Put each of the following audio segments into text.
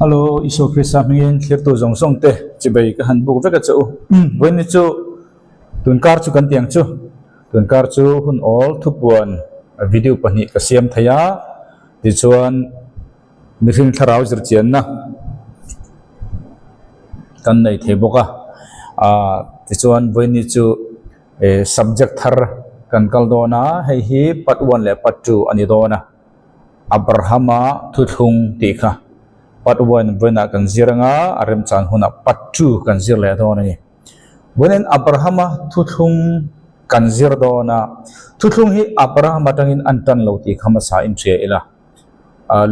Hallo, Isua Krista hmingin thlirtu zawng zawng te chibei ka han buk vek a che u. Vawiin chu tunkar chu kan tiang chu. Tunkar chu hun awl thupuan video pahnih ka siam thei a, tichuan mihring thlarau zirchianna kan nei thei bawk a. Aaa tichuan vawiin chu subject thar kan kal dawn a, hei hi part one leh part two a ni dawn a. Abrahama thuthlung tih kha part one vawiinah kan zir anga a remchan hunah part two kan zir leh dawn a ni. Vawiin Abrahama thuthlung kan zir dawn a, thuthlung hi Abraham atangin an tan lo tih kha hmasa in hria ila.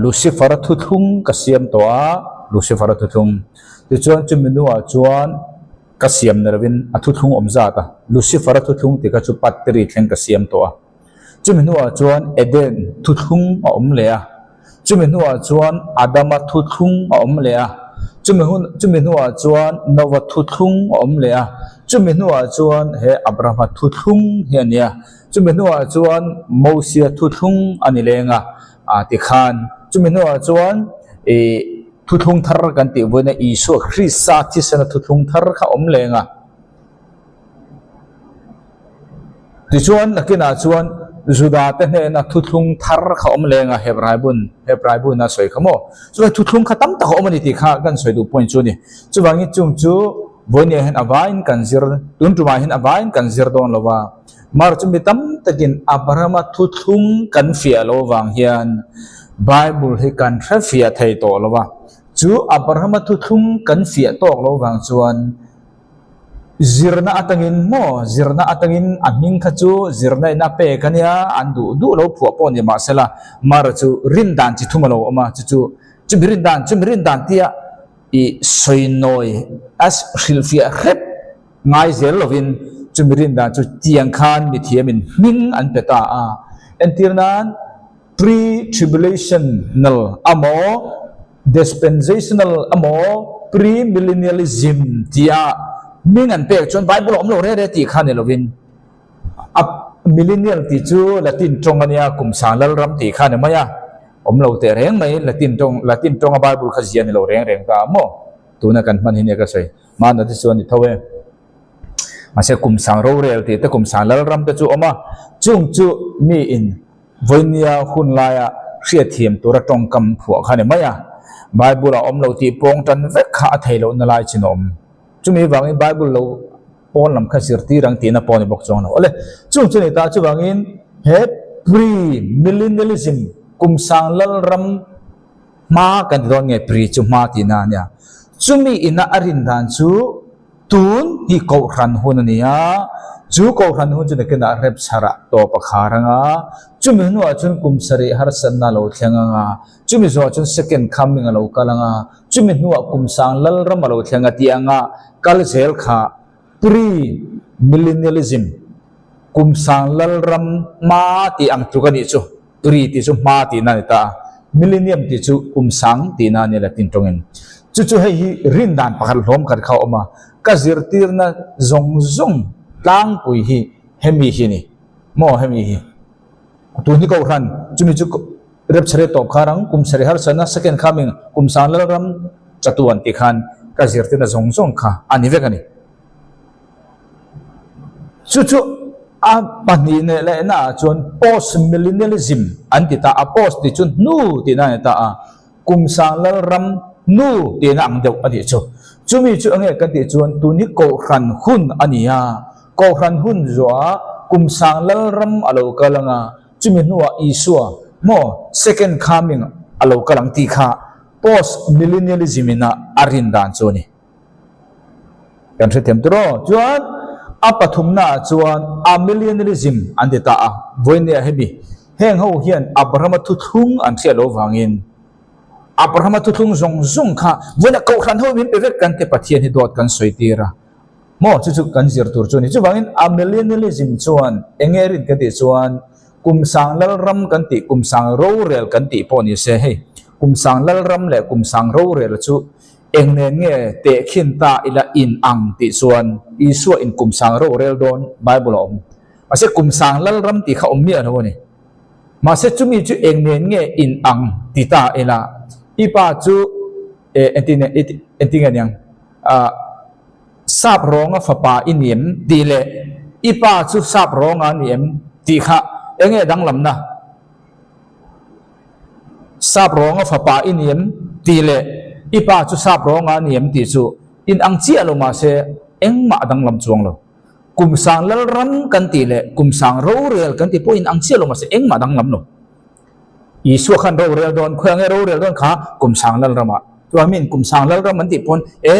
Lucifer-a thuthlung ka siam tawh a, Lucifer-a thuthlung. Tichuan chumi hnuah chuan ka siam ni lovin a thuthlung awm zat a, Lucifer-a thuthlung tih kha chu part three thleng ka siam tawh a. Chumi hnuah chuan Eden thuthlung a awm leh a, chumi hnuah chuan Adama thuthlung a awm leh a, chumi hun chumi hnuah chuan Nova thuthlung a awm leh a, chumi hnuah chuan he Abrahama thuthlung hi a ni a, chumi hnuah chuan Mosia thuthlung a ni leng a, ah tikhan chumi hnuah chuan ih thuthlung thar kan tih vawiin a Isua Krista thisena thuthlung thar kha a awm leng a. Tichuan, nakinah chuan Juda-te hnena thuthlung thar kha awm leng a, Hebrai bun, Hebrai bun a sawi kha maw? Chuvangin thuthlung kha tam tak a awm a ni tih kha kan sawi duh point chu a ni. Chuvangin chung chu vawinia hian a vaiin kan zir, tun tumah hian a vaiin kan zir dawn lo va. Mar chu mi tam takin Abrahama thuthlung kan fiah lo vang hian Bible hi kan hre fiah thei tawh lo va. Chu Abrahama thuthlung kan fiah tawk lo vang chuan Zirna atangin maw? Zirna atangin a hming kha chu zirna in a pek a nia, an duh duh lo phuah pawh ni mahsela mar chu rin dan chi thum a lo awm a, chu chu chumi rin dan chumi rin dan tia ih sawi nawi a hrilhfiah hrep ngai zel lovin chumi rin dan chu tiang khan mithiamin hming an pe ta a, entir nan. Pre-tribulational amaw, dispensational amaw, premillennialism tia hming an pek chuan Bible a awm lo re re tih kha ni lovin a millennial tih chu Latin tawng a nia, kum sang lalram tih kha ni mai a, awm lo teh reng mai Latin tawng Latin tawnga Bible kha zia ni lo reng reng ta maw? Tuna kan hman hi nia ka sawi. Hmanah te chuan ni tho e. Mahse kum sang rorel tih te kum sang lalram te chu awm a, chung chu miin Vawinia hun laia hriatthiam tura tawngkam phuah kha a ni mai a, Bible a awm lo tih pawng tan vek kha a thei lohna lai chin a awm. Chumi vangin Bible lo pawn lam kha zirtir ang tihna pawh a ni bawk chuang lo. Awle, chung chu ni ta chuvangin he pre-millennialism kum sang lalram hma kan ti dawn nge pre chu hma tihna a nia. Chumi ina a rin dan chu Tun hi kohhran hun a ni a, chu kohhran hun chu nakinah rep chharah tawp a khar ang a, chumi hnuah chuan kum sarih harsatna a lo thleng ang a, chumi zawhah chuan second coming a lo kal ang a, chumi hnuah kum sang lalram a lo thleng a tih anga kal zel kha pre-millennialism, kum sang lalram hma tih ang tluk a nih chu. Turi tih chu hma tihna a ni ta a, millennium tih chu kum sang tihna a ni Latin tawngin. Chu chu hei hi rin dan pakhat hlawm khat kha a awm a, ka zirtirna zawng zawng tlangpui hi hemi hi a ni. Maw hemi hi? Tun hi Kohhran, chumi chu Repchare tawp kha rang, kum sarih harsatna, second coming, kum sang lalram chatuan tih khan ka zirtirna zawng zawng kha a ni vek a ni. Chu chu a pahnih leh lehna ah chuan post-millennialism an ti ta a, post tih chu hnu tihna a ni ta a, kum sang lalram hnu tihna ang deuh a nih chu. Chumi chu enge kan tih chuan tun hi Kohhran hun a ni a, Kohhran hun zuah kum sang lalram a lo kal ang a, chumi hnuah Isua maw second coming a lo kal ang tih kha post-millennialism in a a rin dan chu a ni. Kan hrethiam tur aw. Chuan a pathumna ah chuan Amillennialism an ti ta a, vawinia hemi heng ho hian Abrahama thuthlung an hriat loh vangin Abrahama thuthlung zawng zawng kha vawinia kohhran ho min pe vek kan ti Pathian hi dawt kan sawi tir a maw chu chu kan zir tur chu a ni. Chuvangin Amillennialism chuan eng nge rin kan tih chuan kum sang lalram kan tih kum sang rorel kan tih pawh ni se hei kum sang lalram leh kum sang rorel chu Eng nen nge tehkhin ta ila in ang tih chuan Isua in kum sang ro rel dawn Bible a awm. Mahse kum sang lalram tih kha awm miah lo a ni. Mahse chumi chu eng nen nge in ang ti ta ila i pa chu Entin entin nge niang ah sap rawnga fapa i ni em tih leh i pa chu sap rawnga a ni em tih kha enge danglamna? Sap rawnga fapa i ni em tih leh i pa chu sap rawnga a ni em tih chu in ang chiah lo mahse engmah a danglam chuang lo. Kum sang lalram kan tih leh kum sang rorel kan tih pawh in ang chiah lo mahse engmah a danglam lo. Isua khan rorel dawn, khawi ang nge rorel dawn kha kum sang lalramah. Chuan min kum sang lalram an tih pawn e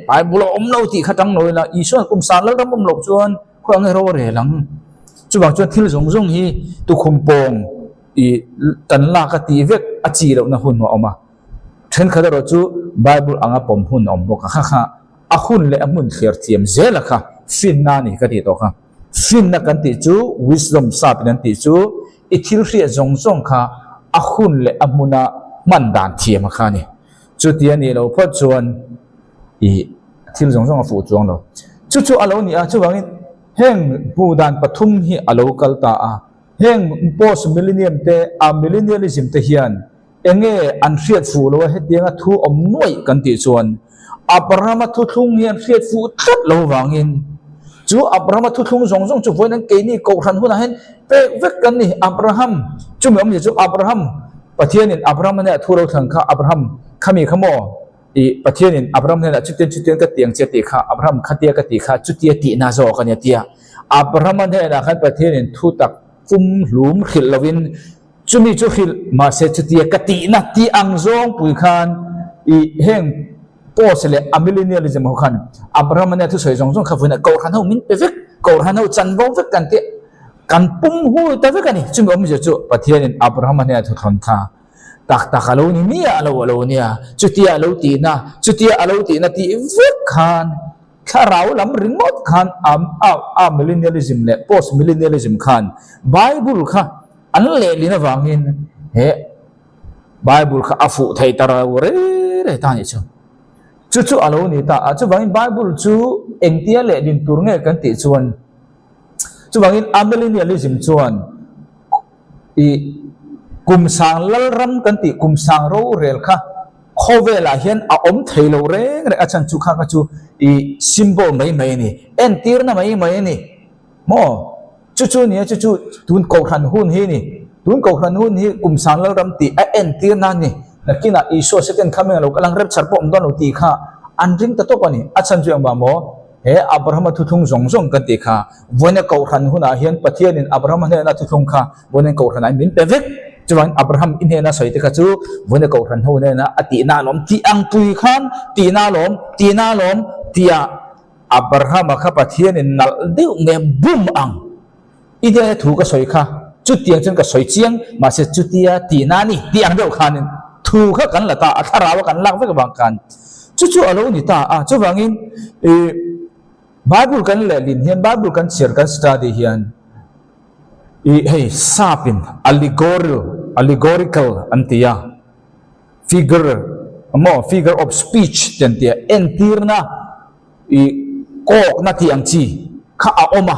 Bible a awm lo tih kha tang lo ila Isua kum sang lalram awm loh chuan khawi ang nge rorel ang. Chuvang chuan thil zawng zawng hi tukhum pawng ih kan lak a tih vek a chi lohna hun a awm a. Thenkhat erawh chu Bible anga pawm hun a awm bawk a, kha kha a hun leh a hmun thliar thiam zel a kha finna a ni ka tih tawh kha. Finna kan tih chu wisdom sap in an tih chu i thil hriat zawng zawng kha a hun leh a hmuna hman dan thiam a kha a ni. Chuti a nih loh phawt chuan i thil zawng zawng a fuh chuang lo. Chu chu a lo ni a, chuvangin heng hmuh dan pathum hi a lo kal ta a. Heng post millennium te a millennialism te hian Enge an hriat fuh lo a hetianga thu awm nuaih kan tih chuan Abrahama thuthlung hi an hriat fuh tlat lo vangin chu Abrahama thuthlung zawng zawng chu vawiin an keini kohhran hunah hian pek vek kan ni. Abraham chumi awmzia chu Abraham Pathianin Abraham hnenah thu lo thlang kha Abraham khami kha maw ih Pathianin Abraham hnenah chutiang chutiang ka tiang che tih kha Abraham khatia ka tih kha chutia tihna zawk a nia tia Abrahama hnenah khan Pathianin thu tak pumhlum hrilh lovin Chumi chu hrilh mahse chutia ka tihna tih ang zawngpui khan i heng post leh a millennialism ho khan Abraham ania thusawi zawng zawng kha vawiin ah Kohhran ho min pe vek, Kohhran ho chanvo vek kan tih kan pum hui ta vek a ni. Chumi awmzia chu Pathianin Abraham ania thuthlawn kha tak tak a lo ni miah lo a lo nia, chutia a lo tihna, chutia a lo tihna tih vek khan Thlarau lam ringawt khan a a millennialism leh post millennialism khan Bible kha an lehlin avangin he Bible kha a fuh thei ta ro re re ta anih chu. Chu chu a lo ni ta a, chuvangin Bible chu engtia lehlin tur nge kan tih chuan chuvangin a millennialism chuan i kum sang lalram kan tih kum sang rorel kha Khawvelah hian a awm thei lo reng reng a chhan chu kha kha chu i symbol mai mai a ni, entirna mai mai a ni maw? Chu chu nia chu chu tun kohhran hun hi a ni, tun kohhran hun hi kum sang lalram tih a entirna a ni, nakinah Isua second coming a lo kal ang rapture pawh awm dawn lo tih kha an ring ta tawp a ni, a chhan chu engvang maw? He Abrahama thuthlung zawng zawng kan tih kha vawiina kohhran hunah hian Pathianin Abrahama hnena thuthlung kha vawiina kohhranah hian min pe vek. Chuvangin Abraham i hnena sawi te kha chu vawiina kohhran ho hnena a tihna alawm tih ang pui khan tihna alawm tihna alawm tia Abrahama kha Pathianin nalh deuh nge bum ang. I hnena thu ka sawi kha chutiang chuan ka sawi chiang mahse chutia tihna a ni tih ang deuh khanin thu kha kan la ta a, thlarau a kan lak vek avang khan chu chu a lo ni ta a. Chuvangin ih Bible kan lehlin hian Bible kan chhiar kan study hian ih hei sapin allegorial allegorical an ti a, figure maw figure of speech te an ti a, entirna ih kawkna tih ang chi kha a awm a,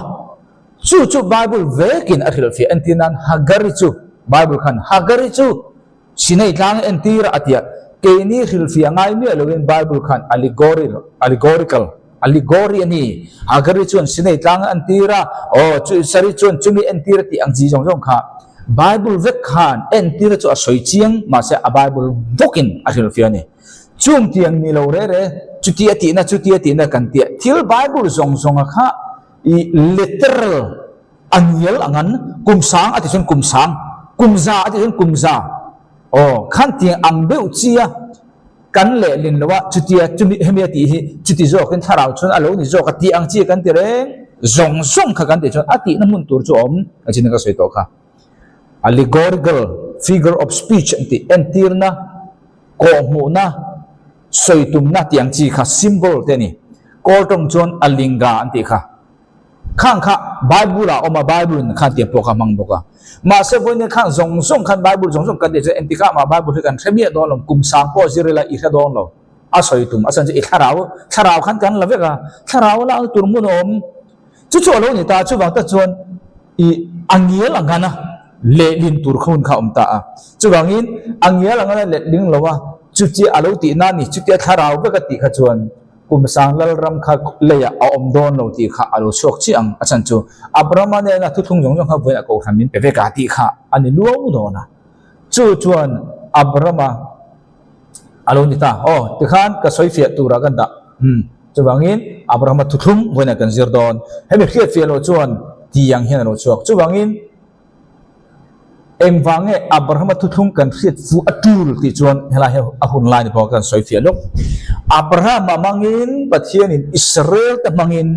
chu chu Bible vekin a hrilhfiah entir nan Hagari chu Bible khan Hagari chu Sinai tlang entir a tia keini hrilhfiah ngai miah loin Bible khan allegorial allegorical allegory a ni Hagari chuan Sinai tlang a entir a aw chu Sari chuan chumi entir a tih ang chi zawng zawng kha Bible vek khan entir chu a sawi chiang mahse a Bible bawkin a hrilhfiah a ni. Chung tiang ni lo re re, chuti a tihna, chuti a tihna kan tia. Thil Bible zawng zawnga kha i literal a ngial ang an, kum sang a ti chuan kum sang, kum za a ti chuan kum za. Aw, khan tiang ang deuh chia kan lehlin lo a, chutia chumi hemi a tih hi chuti zawkin thlarau chuan a lo ni zawk a tih ang chi kan ti reng zawng zawng kha kan tih chuan a tihna hmun tur chu a awm a chin ka sawi tawh kha. Allegorical figure of speech an tih entirna Kawhhmuhna, sawi tumna tih ang chi kha symbol te a ni. Kawl tawng chuan a linga an tih kha. Khang kha Bible ah a awm a, Bible in khan tiang pawh kha a hmang bawk a. Mahse vawiin hian khang zawng zawng khan Bible zawng zawng kan tih chuan engtikah mah Bible hi kan hre miah dawn lo, kum sang pawh zir ila i hre dawn lo. A sawi tum a chhan chu i thlarau, thlarau khan kan la vek a, thlarau lak na tur hmun a awm. Chu chu a lo ni ta, chuvang tak chuan i a ngial ang han a, lehlin tur kha hun kha a awm ta a. Chuvangin a ngial ang han a letling lo a. Chutia a lo tih na ni, chutia thlarau vek a tih kha chuan kum sang lalram kha leiah a awm dawn lo tih kha a lo chhuak chiah ang. A chhan chu Abrahama nena thuthlung zawng zawng kha vawiin a kohhran min pe vek a tih kha a ni luau dawn a. Chu chuan Abrahama a lo ni ta. Aw, tikhan ka sawi fiah turah kan dah. Umm, chuvangin Abrahama thuthlung vawiinah kan zir dawn. Hemi hriat fiah loh chuan tiang hian a lo chhuak. Chuvangin Engvang nge Abrahama thuthlung kan hriat fu a tul tih chuan helai hi a hun lai ni pawh kan sawi fiah lawk. Abrahama hmangin Pathianin Israel te hmangin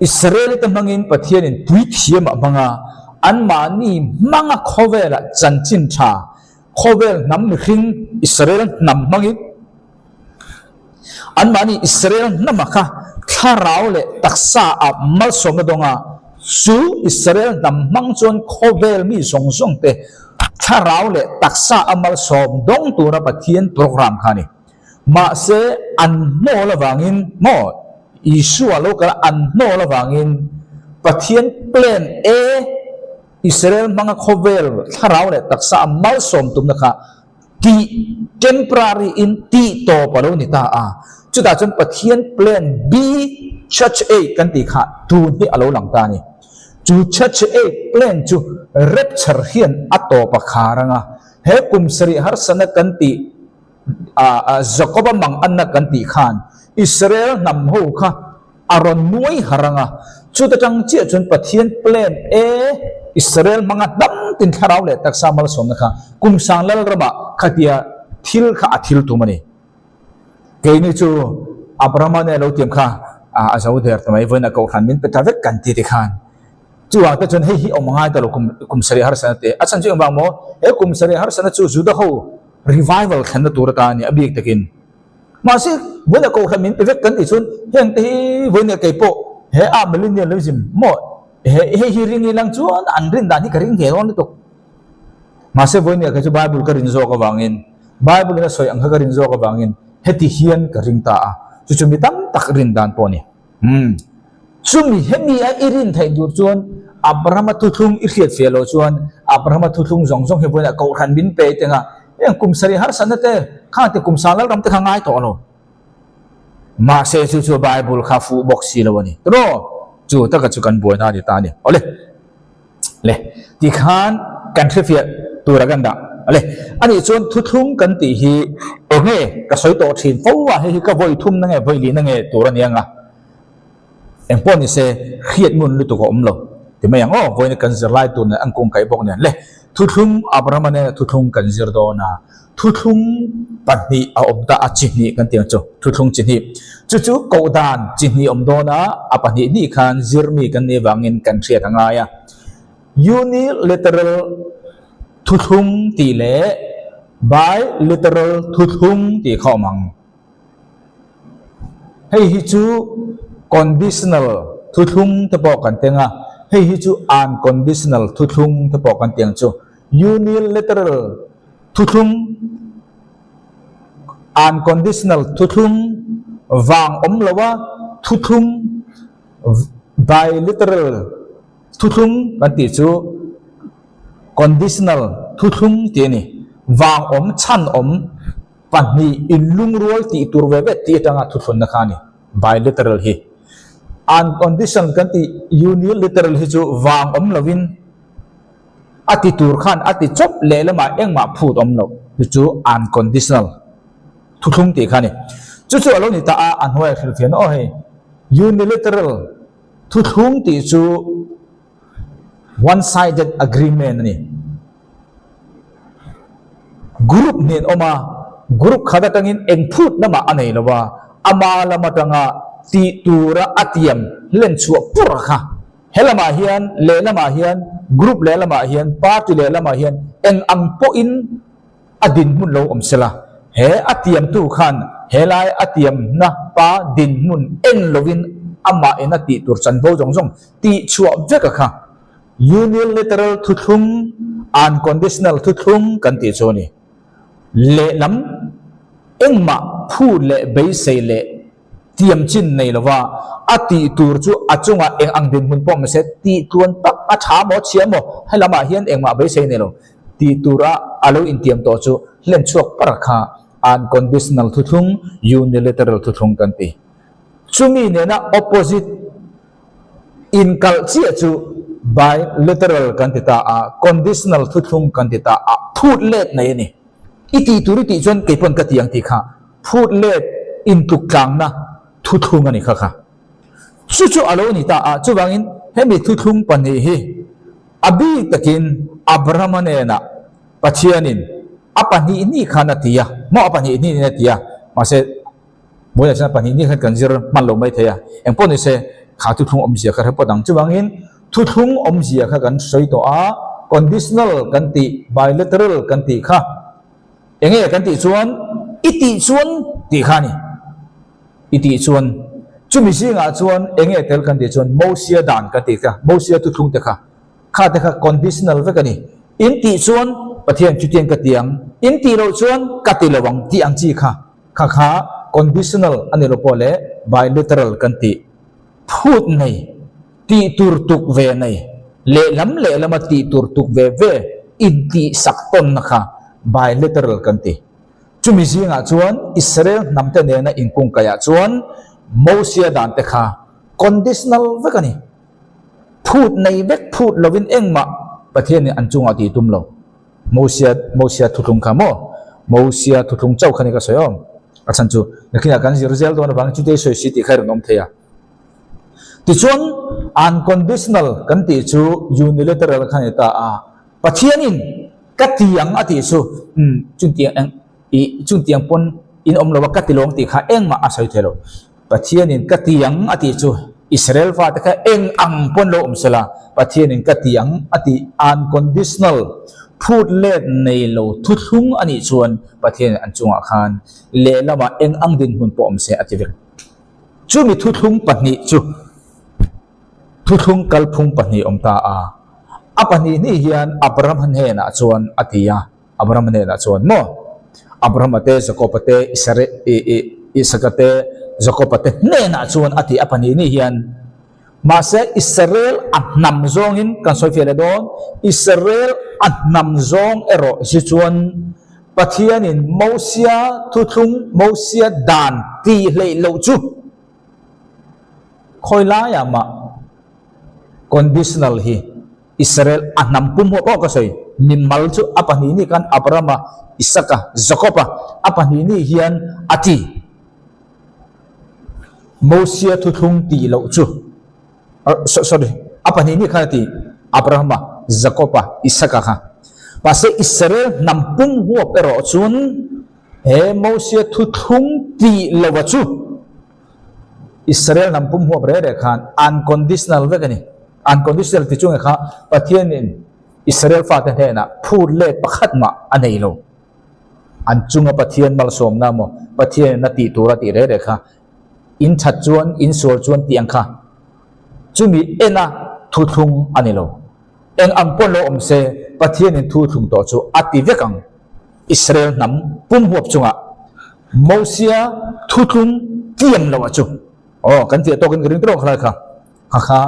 Israel te hmangin Pathianin puithiam a hmang a, anmahni hmanga khawvelah chanchin tha khawvel hnam mihring Israel hnam hmangin Anmahni Israel hnama kha thlarau leh taksa ah malsawmna dawnga chu Israel hnam hmang chuan khawvel mi zawng zawng te thlarau leh taksa a malsawm dawng tura Pathian program kha a ni. Mahse an hnawl avangin maw Isua lo kal a an hnawl avangin Pathian plan A Israel hmanga khawvel thlarau leh taksa a malsawm tumna kha Tih temporary in tih tawp a lo ni ta a, chutah chuan Pathian plan B Church Aid kan tih kha tun hi a lo lang ta a ni. Chu Church Aid plan chu rapture hian a tawp a khar ang a, he kum sarih harsatna kan tih Jacob-a mang anna kan tih khan Israel hnam ho kha A rawn nuai har ang a, chuta tang chiah chuan Pathian plan A, Israel hmanga hnam tin thlarau leh taksa malsawmna kha kum sang lal ramah khatia thil kha a thil tum a ni. Keini chu Abrahama nen lo tiam kha a zo der ta mai, vawiin a kohhran min pe ta vek kan ti ti khan chuvang te chuan hei hi awm ngai ta lo kum kum sarih harsana te. A chhan chu engvang maw? He kum sarih harsana chu Juda ho revival thlenna tur atan a ni a bik takin. Mahse, vawiin a kohhran min pe vek kan tih chuan heng te hi vawiin leh kei pawh he a millennialism maw he hei hi ring ilang chuan an rin dan hi ka ring ngei dawn lutuk. Mahse, vawiin leh kei chu Bible ka rin zawk avangin Bible in a sawi ang kha ka rin zawk avangin heti hian ka ring ta a, chu chu mi tam tak rin dan pawh a ni. Umm. Chumi hemi a i rin theih duh chuan Abrahama thuthlung i hriat fiah loh chuan Abrahama thuthlung zawng zawng hi vawiinah kohhran min pe teng a, heng kum sarih harsatna te khang te kum sang lalram te kha ngai tawh lo. Mahse chu chu Bible kha fuh bawk si lo a ni. Tiraw? Chu taka chu kan buaina a ni ta a ni. Awle. Le, tikhan kan hrefiah tura kan dah. Le, anih chuan thuthlung kan tih hi enge ka sawi tawh thin fo a, hei hi ka vawi thum na nge vawi lih na nge tur a ni ang a. Eng pawh ni se hriat ngun lutuk a awm lo ti mai ang aw, vawiin kan zir lai tur nen an kung kaih bawk nen. Le, thuthlung Abrahama nena thuthlung kan zir dawn a, Thuthlung pahnih a awm ta a, chi hnih kan tih ang chu, thuthlung chi hnih. Chu chu koh dan chi hnih awm dawn a, a pahnih hnih khan zirmi kan nih avangin kan hriat a ngai a. Unilateral thuthlung tih leh bilateral thuthlung tih kha awm ang. Hei hi chu conditional thuthlung te pawh kan teng a, hei hi chu unconditional thuthlung te pawh kan tih ang chu. Unilateral thuthlung, unconditional thuthlung vang awm lo a, thuthlung bilateral thuthlung kan tih chu conditional thuthlung tih a ni. Vang awm chhan awm pahnih inlungrual tih tur ve ve tih atanga thuthlunna kha a ni. Bilateral hi unconditional kan tih unilateral hi chu vang awm lovin A ti tur khan a ti chawp leh lamah engmah phut awm loh chu chu unconditional thuthlung tih kha a ni. Chu chu a lo ni ta a, a hnuaiah hrilhfiah na aw hei unilateral thuthlung tih chu one sided agreement a ni. Group hnen awm a, group khat atangin eng phut lamah a nei lo a, ama lam atanga tih tura a tiam hlenchhuah pur kha. He lamah hian, lehlamah hian, group lehlamah hian, party lehlamah hian eng ang pawhin a dinhmun lo awm sela, he a tiamtu khan helai a tiamna pa dinhmun en lovin amah in a tih tur chanvo zawng zawng tihchhuah vek a kha. Unilateral thuthlung, unconditional thuthlung kan tih chu a ni. Lehlam engmah phut leh beisei leh Tiam chin nei lova a tih tur chu a chungah eng ang dinhmun pawh mahse tih tluan tak a tha maw chhia maw helamah hian engmah beisei nei lo tih tura a lo intiam tawh chu hlen chhuak par kha unconditional thuthlung, unilateral thuthlung kan ti. Chumi nena opposite inkalh chiah chu bilateral kan ti ta a, conditional thuthlung kan ti ta a, phut let nei a ni. I tih tur i tih chuan kei pawn ka ti ang tih kha phut let intluk tlangna thuthlung a ni kha kha. Chu chu a lo ni ta a, chuvangin hemi thuthlung pahnih hi a bik takin Abrahama hnenah Pathianin a pahnih hnih khan a ti a, maw a pahnih hnih nen a ti a, mahse Vawiinah chuan a pahnih hnih khan kan zir hman lo mai thei a, engpawh ni se kha thuthlung awmzia kha hre pawt ang. Chuvangin thuthlung awmzia kha kan sawi tawh a, conditional kan tih, bilateral kan tih kha enge kan tih chuan i tih chuan tih kha a ni. I tih chuan chumi zingah chuan enge tel kan tih chuan Mosia dan kan tih kha, Mosia thuthlung te kha, kha te kha conditional vek a ni. In tih chuan Pathian chutiang ka ti ang, in tih loh chuan ka ti lo ang tih ang chi kha, kha kha conditional a ni lo pawh leh bilateral kan tih phut nei, tih tur tuk ve nei, lehlam lehlama tih tur tuk ve ve intihsak tawnna kha bilateral kan ti. Chumi zingah chuan Israel hnamte nena inkungkaihah chuan Mosia dante kha conditional vek a ni. Phut nei vek phut lovin engmah Pathianin an chungah tih tum lo. Mosia Mosia thuthlung kha maw? Mosia thuthlung chauh kha ni ka sawi awm. A chhan chu nakinah kan zir zel dawn avangin chutei sawi si tih kha i rawn awm thei a. Tichuan unconditional kan tih chu unilateral kha ni ta a. Pathianin ka ti ang a tih chu umm chutiang eng ih chutiang pawn in awm lo a ka ti lawng tih kha engmah a sawi thei lo. Pathianin ka ti ang a tih chu Israel fate kha eng ang pawn lo awm sela Pathianin ka ti ang a tih unconditional phut let nei lo thuthlung a nih chuan Pathianin an chungah khan lehlamah eng ang dinhmun pawh awm se a ti vek. Chumi thuthlung pahnih chu. Thuthlung kalphung pahnih awm ta a. A pahnih hnih hian Abraham hnenah chuan a ti a, Abraham hnenah chuan maw? Abrahama te, Jakoba te, Isare, i, i, Isaka te, Jakoba te hnenah chuan a ti a pahnih hnih hian. Mahse, Israel a hnam zawngin kan sawi fiah leh dawn, Israel a hnam zawng erawh hi chuan Pathianin Mosia thuthlung, Mosia dan tih hleih loh chu, Khawi laiah mah conditional hi Israel a hnam pum huah pawh ka sawi. Mimal chu a pahnih nih khan Abrahama, Isaka, Jakoba a pahnih nih hian a ti. Mosia thuthlung tih loh chu sorry a pahnih nih khan a ti Abrahama, Jakoba, Isaka kha. Mahse Israel hnam pum huap erawh chuan he Mosia thuthlung tih loha chu Israel hnam pum huap reh reh khan unconditional vek a ni. Unconditional ti chunge kha Pathianin Israel fate hnenah phut let pakhat mah a nei lo. An chunga Pathian malsawmna maw Pathianin a tih tur a tih reh reh kha in that chuan in sual chuan tih ang kha chumi ena thuthlung a ni lo. Eng ang pawh lo awm se Pathianin thuthlung tawh chu a ti vek ang. Israel hnam pum huap chungah Mosia thuthlung tiam lo ah chu aw kan fiah tawkin ka ring tawh khalai kha kha kha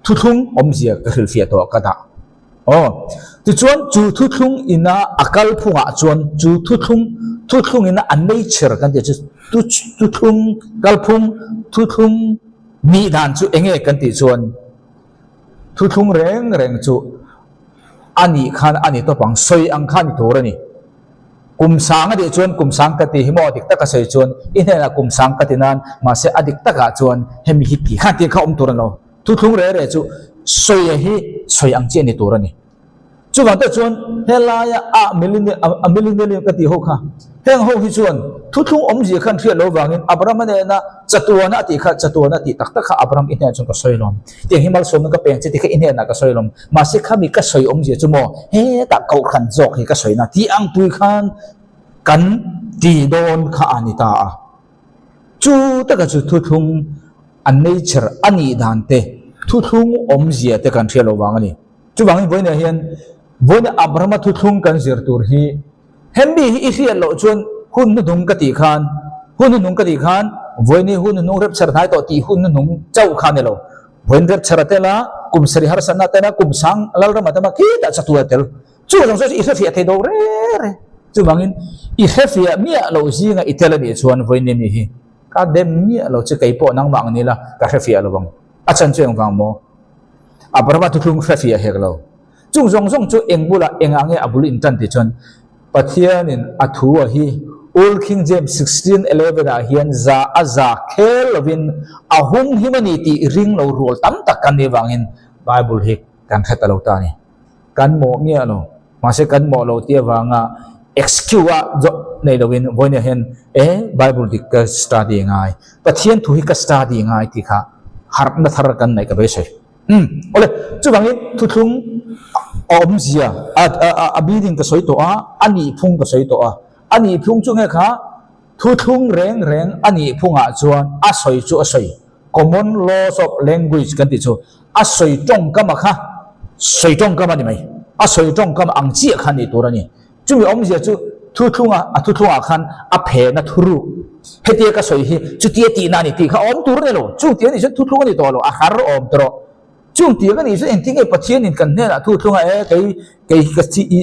thuthlung awmzia ka hrilhfiah tawh ka dah aw tichuan chu thuthlung ina a kal phungah chuan chu thuthlung thuthlung ina a nature kan tih chu thuthlung kalphung thuthlung nih dan chu enge kan tih chuan thuthlung reng reng chu a nih khan a ni tawp ang, sawi ang kha a ni tur a ni. Kum sang a tih chuan kum sang ka ti hi maw a dik taka sawi chuan i hnenah kum sang ka ti nan mahse a dik takah chuan hemi hi ti khan tih kha awm tur a ni lo. Thuthlung reh reh chu sawi hi sawi ang chi a ni tur a ni. Chuvang te chuan helaia a a millennium ka tih ho kha heng ho hi chuan thuthlung awmzia khan hriat lo vangin Abraham a nena chatuana a tih kha chatuana tih tak tak kha Abraham i hnenah chuan ka sawi lawm. Tiang hi malsawmna ka peng che tih kha i hnenah ka sawi lawm. Mahse khami ka sawi awmzia chu maw hetah kohhran zawk hi ka sawi na tih ang pui khan kan ti dawn kha a ni ta a. Chu taka chu thuthlung a nature a nih dan te thuthlung awmzia te kan hriat loh vang a ni. Chuvangin vawiinah hian vawiina Abrahama thuthlung kan zir tur hi hemi hi i hriat loh chuan hun hnuhnung ka tih khan hun hnuhnung ka tih khan vawiini hun hnuhnung rep chher hnai tawh tih hun hnuhnung chauh kha a ni lo. Vawiin rep chher a tel a, kum sarih harsatna a tel a, kum sang lalram a tam a, khitah chatu a tel. Chu zawng zawng chu i hrefiah thei do re re. Chuvangin, i hrefiah miah loh zinga i tel a nih chuan vawiin ni hi ka dem miah lo che, kei pawh nangmah ang ni la, ka hrefiah lo vang. A chan chu engvang maw? Abrahama thuthlung hrefiah hek lo. Chung zawng zawng chu eng bulah engah nge a bul in tan tih chuan Pathianin a thu a hi Old King James 16:11 ah hian za a za khel lovin a hung him a ni tih ring lo rual tam tak kan nih vangin Bible hi kan hre ta lo ta a ni. Kan mawh miah lo. Mahse kan mawh lo tih avanga excuse a zawh nei lovin vawiin hian e Bible dik ka study ngai, Pathian thu hi ka study ngai tih kha harhna thar kan neih ka beisei. Umm awle, chuvangin thuthlung a awmzia a meaning ka sawi tawh a, a nihphung ka sawi tawh a, a nihphung chu nge kha thuthlung reng reng a nihphungah chuan a sawi chu a sawi, common laws of language kan tih chu a sawi tawngkam a kha sawi tawngkam a ni mai, a sawi tawngkam ang chiah kha nih tur a ni. Chumi awmzia chu thuthlunga a thuthlungah khan a phena thuruk hetia ka sawi hi chutia tihna a ni tih kha awm tur a ni lo. Chung tih a nih chuan thuthlung a ni tawh lo, a har awm tawh rawh. Chung tih a nih chuan engtin nge Pathianin kan hnenah thuthlunga e kei kei ka chi i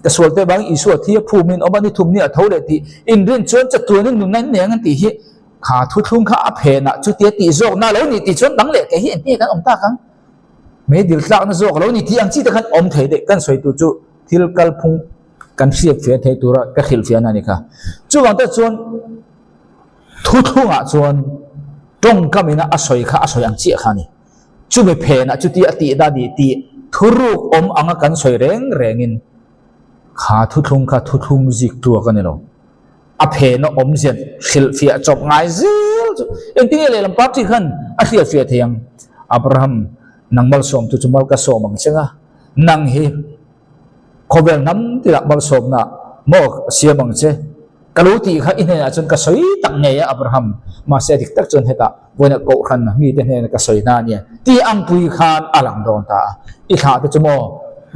ka sual te vangin Isua thi a phumin awm a ni thum ni a tho leh tih inrin chuan chatuanin nunna in nei ang an tih hi kha thuthlung kha a phenah chutia tih zawkna a lo ni tih chuan dang leh kei hi engtin nge kan awm tak ang? Meidil tlakna zawk a lo ni tih ang chi te khan awm thei daih kan sawi tur chu thil kalphung kan hriat fiah thei tura ka hrilh fiahna a ni kha. Chuvang te chuan thuthlungah chuan tawngkam ina a sawi kha a sawi ang chiah kha a ni. Chumi phenah chuti a tih dan nih tih thuruk awm anga kan sawi reng rengin kha thuthlung kha thuthlung zik tuak a ni lo. A phena awmzia hrilh fiah chawp ngai zel chu engtin nge lehlam party khan a hriat fiah thei ang? Abraham, nang malsawmtu chu mal ka sawm ang che nga, nang hi khawvel hnam tinah malsawmna maw siam ang che? Ka lo tih kha i hnenah chuan ka sawi tak ngei a Abraham, mahse a dik tak chuan hetah vawiinah kohhran mite hnena ka sawi hna ania tih ang pui khan a lang dawn ta a. I thlah te chu maw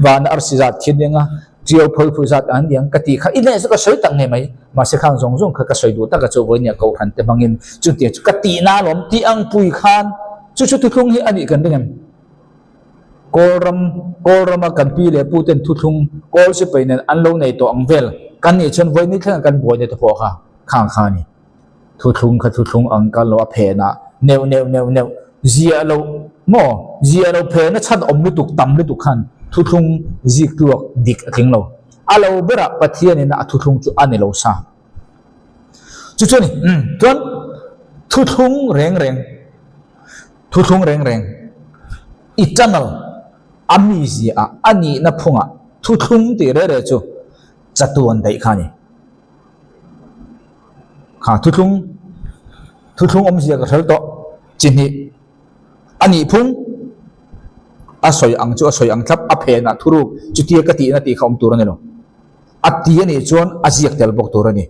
vana arsi zat thin eng a, Ṭiau phawi phawi zat an niang ka tih kha i leh chu ka sawi tak ngei mai. Mahse khang zawng zawng kha ka sawi duh tak a chu vawinia kohhran te hmangin chutiang chu ka tihna alawm tih ang pui khan chu chu thuthlung hi a nih kan ring em? Kawlram Kawlrama kan pi leh pu ten thuthlung Kawl sipai nen an lo nei tawh ang vel kan nih chuan vawiin ni thlengah kan buai ni te pawh kha khang kha a ni. Thuthlung kha thuthlung ang kal lo a phenah neuh neuh neuh neuh ziah loh maw ziah loh phena chhan awm lutuk tam lutuk khan thuthlung zik tluak dik a tling lo. A lo berah Pathianin a thuthlung chu a ni lo sa. Chu chu a ni. Umm chuan thuthlung reng reng thuthlung reng reng eternal a mizia ah a nihna phungah thuthlung tih reh reh chu chatuan daih kha a ni. Kha thuthlung thuthlung awmzia ka hrel tawh chi hnih a nih phung a sawi ang chu a sawi ang thlap a phenah thuruk chutia ka tihna tih kha awm tur a ni lo. A ti a nih chuan a ziak tel bawk tur a ni.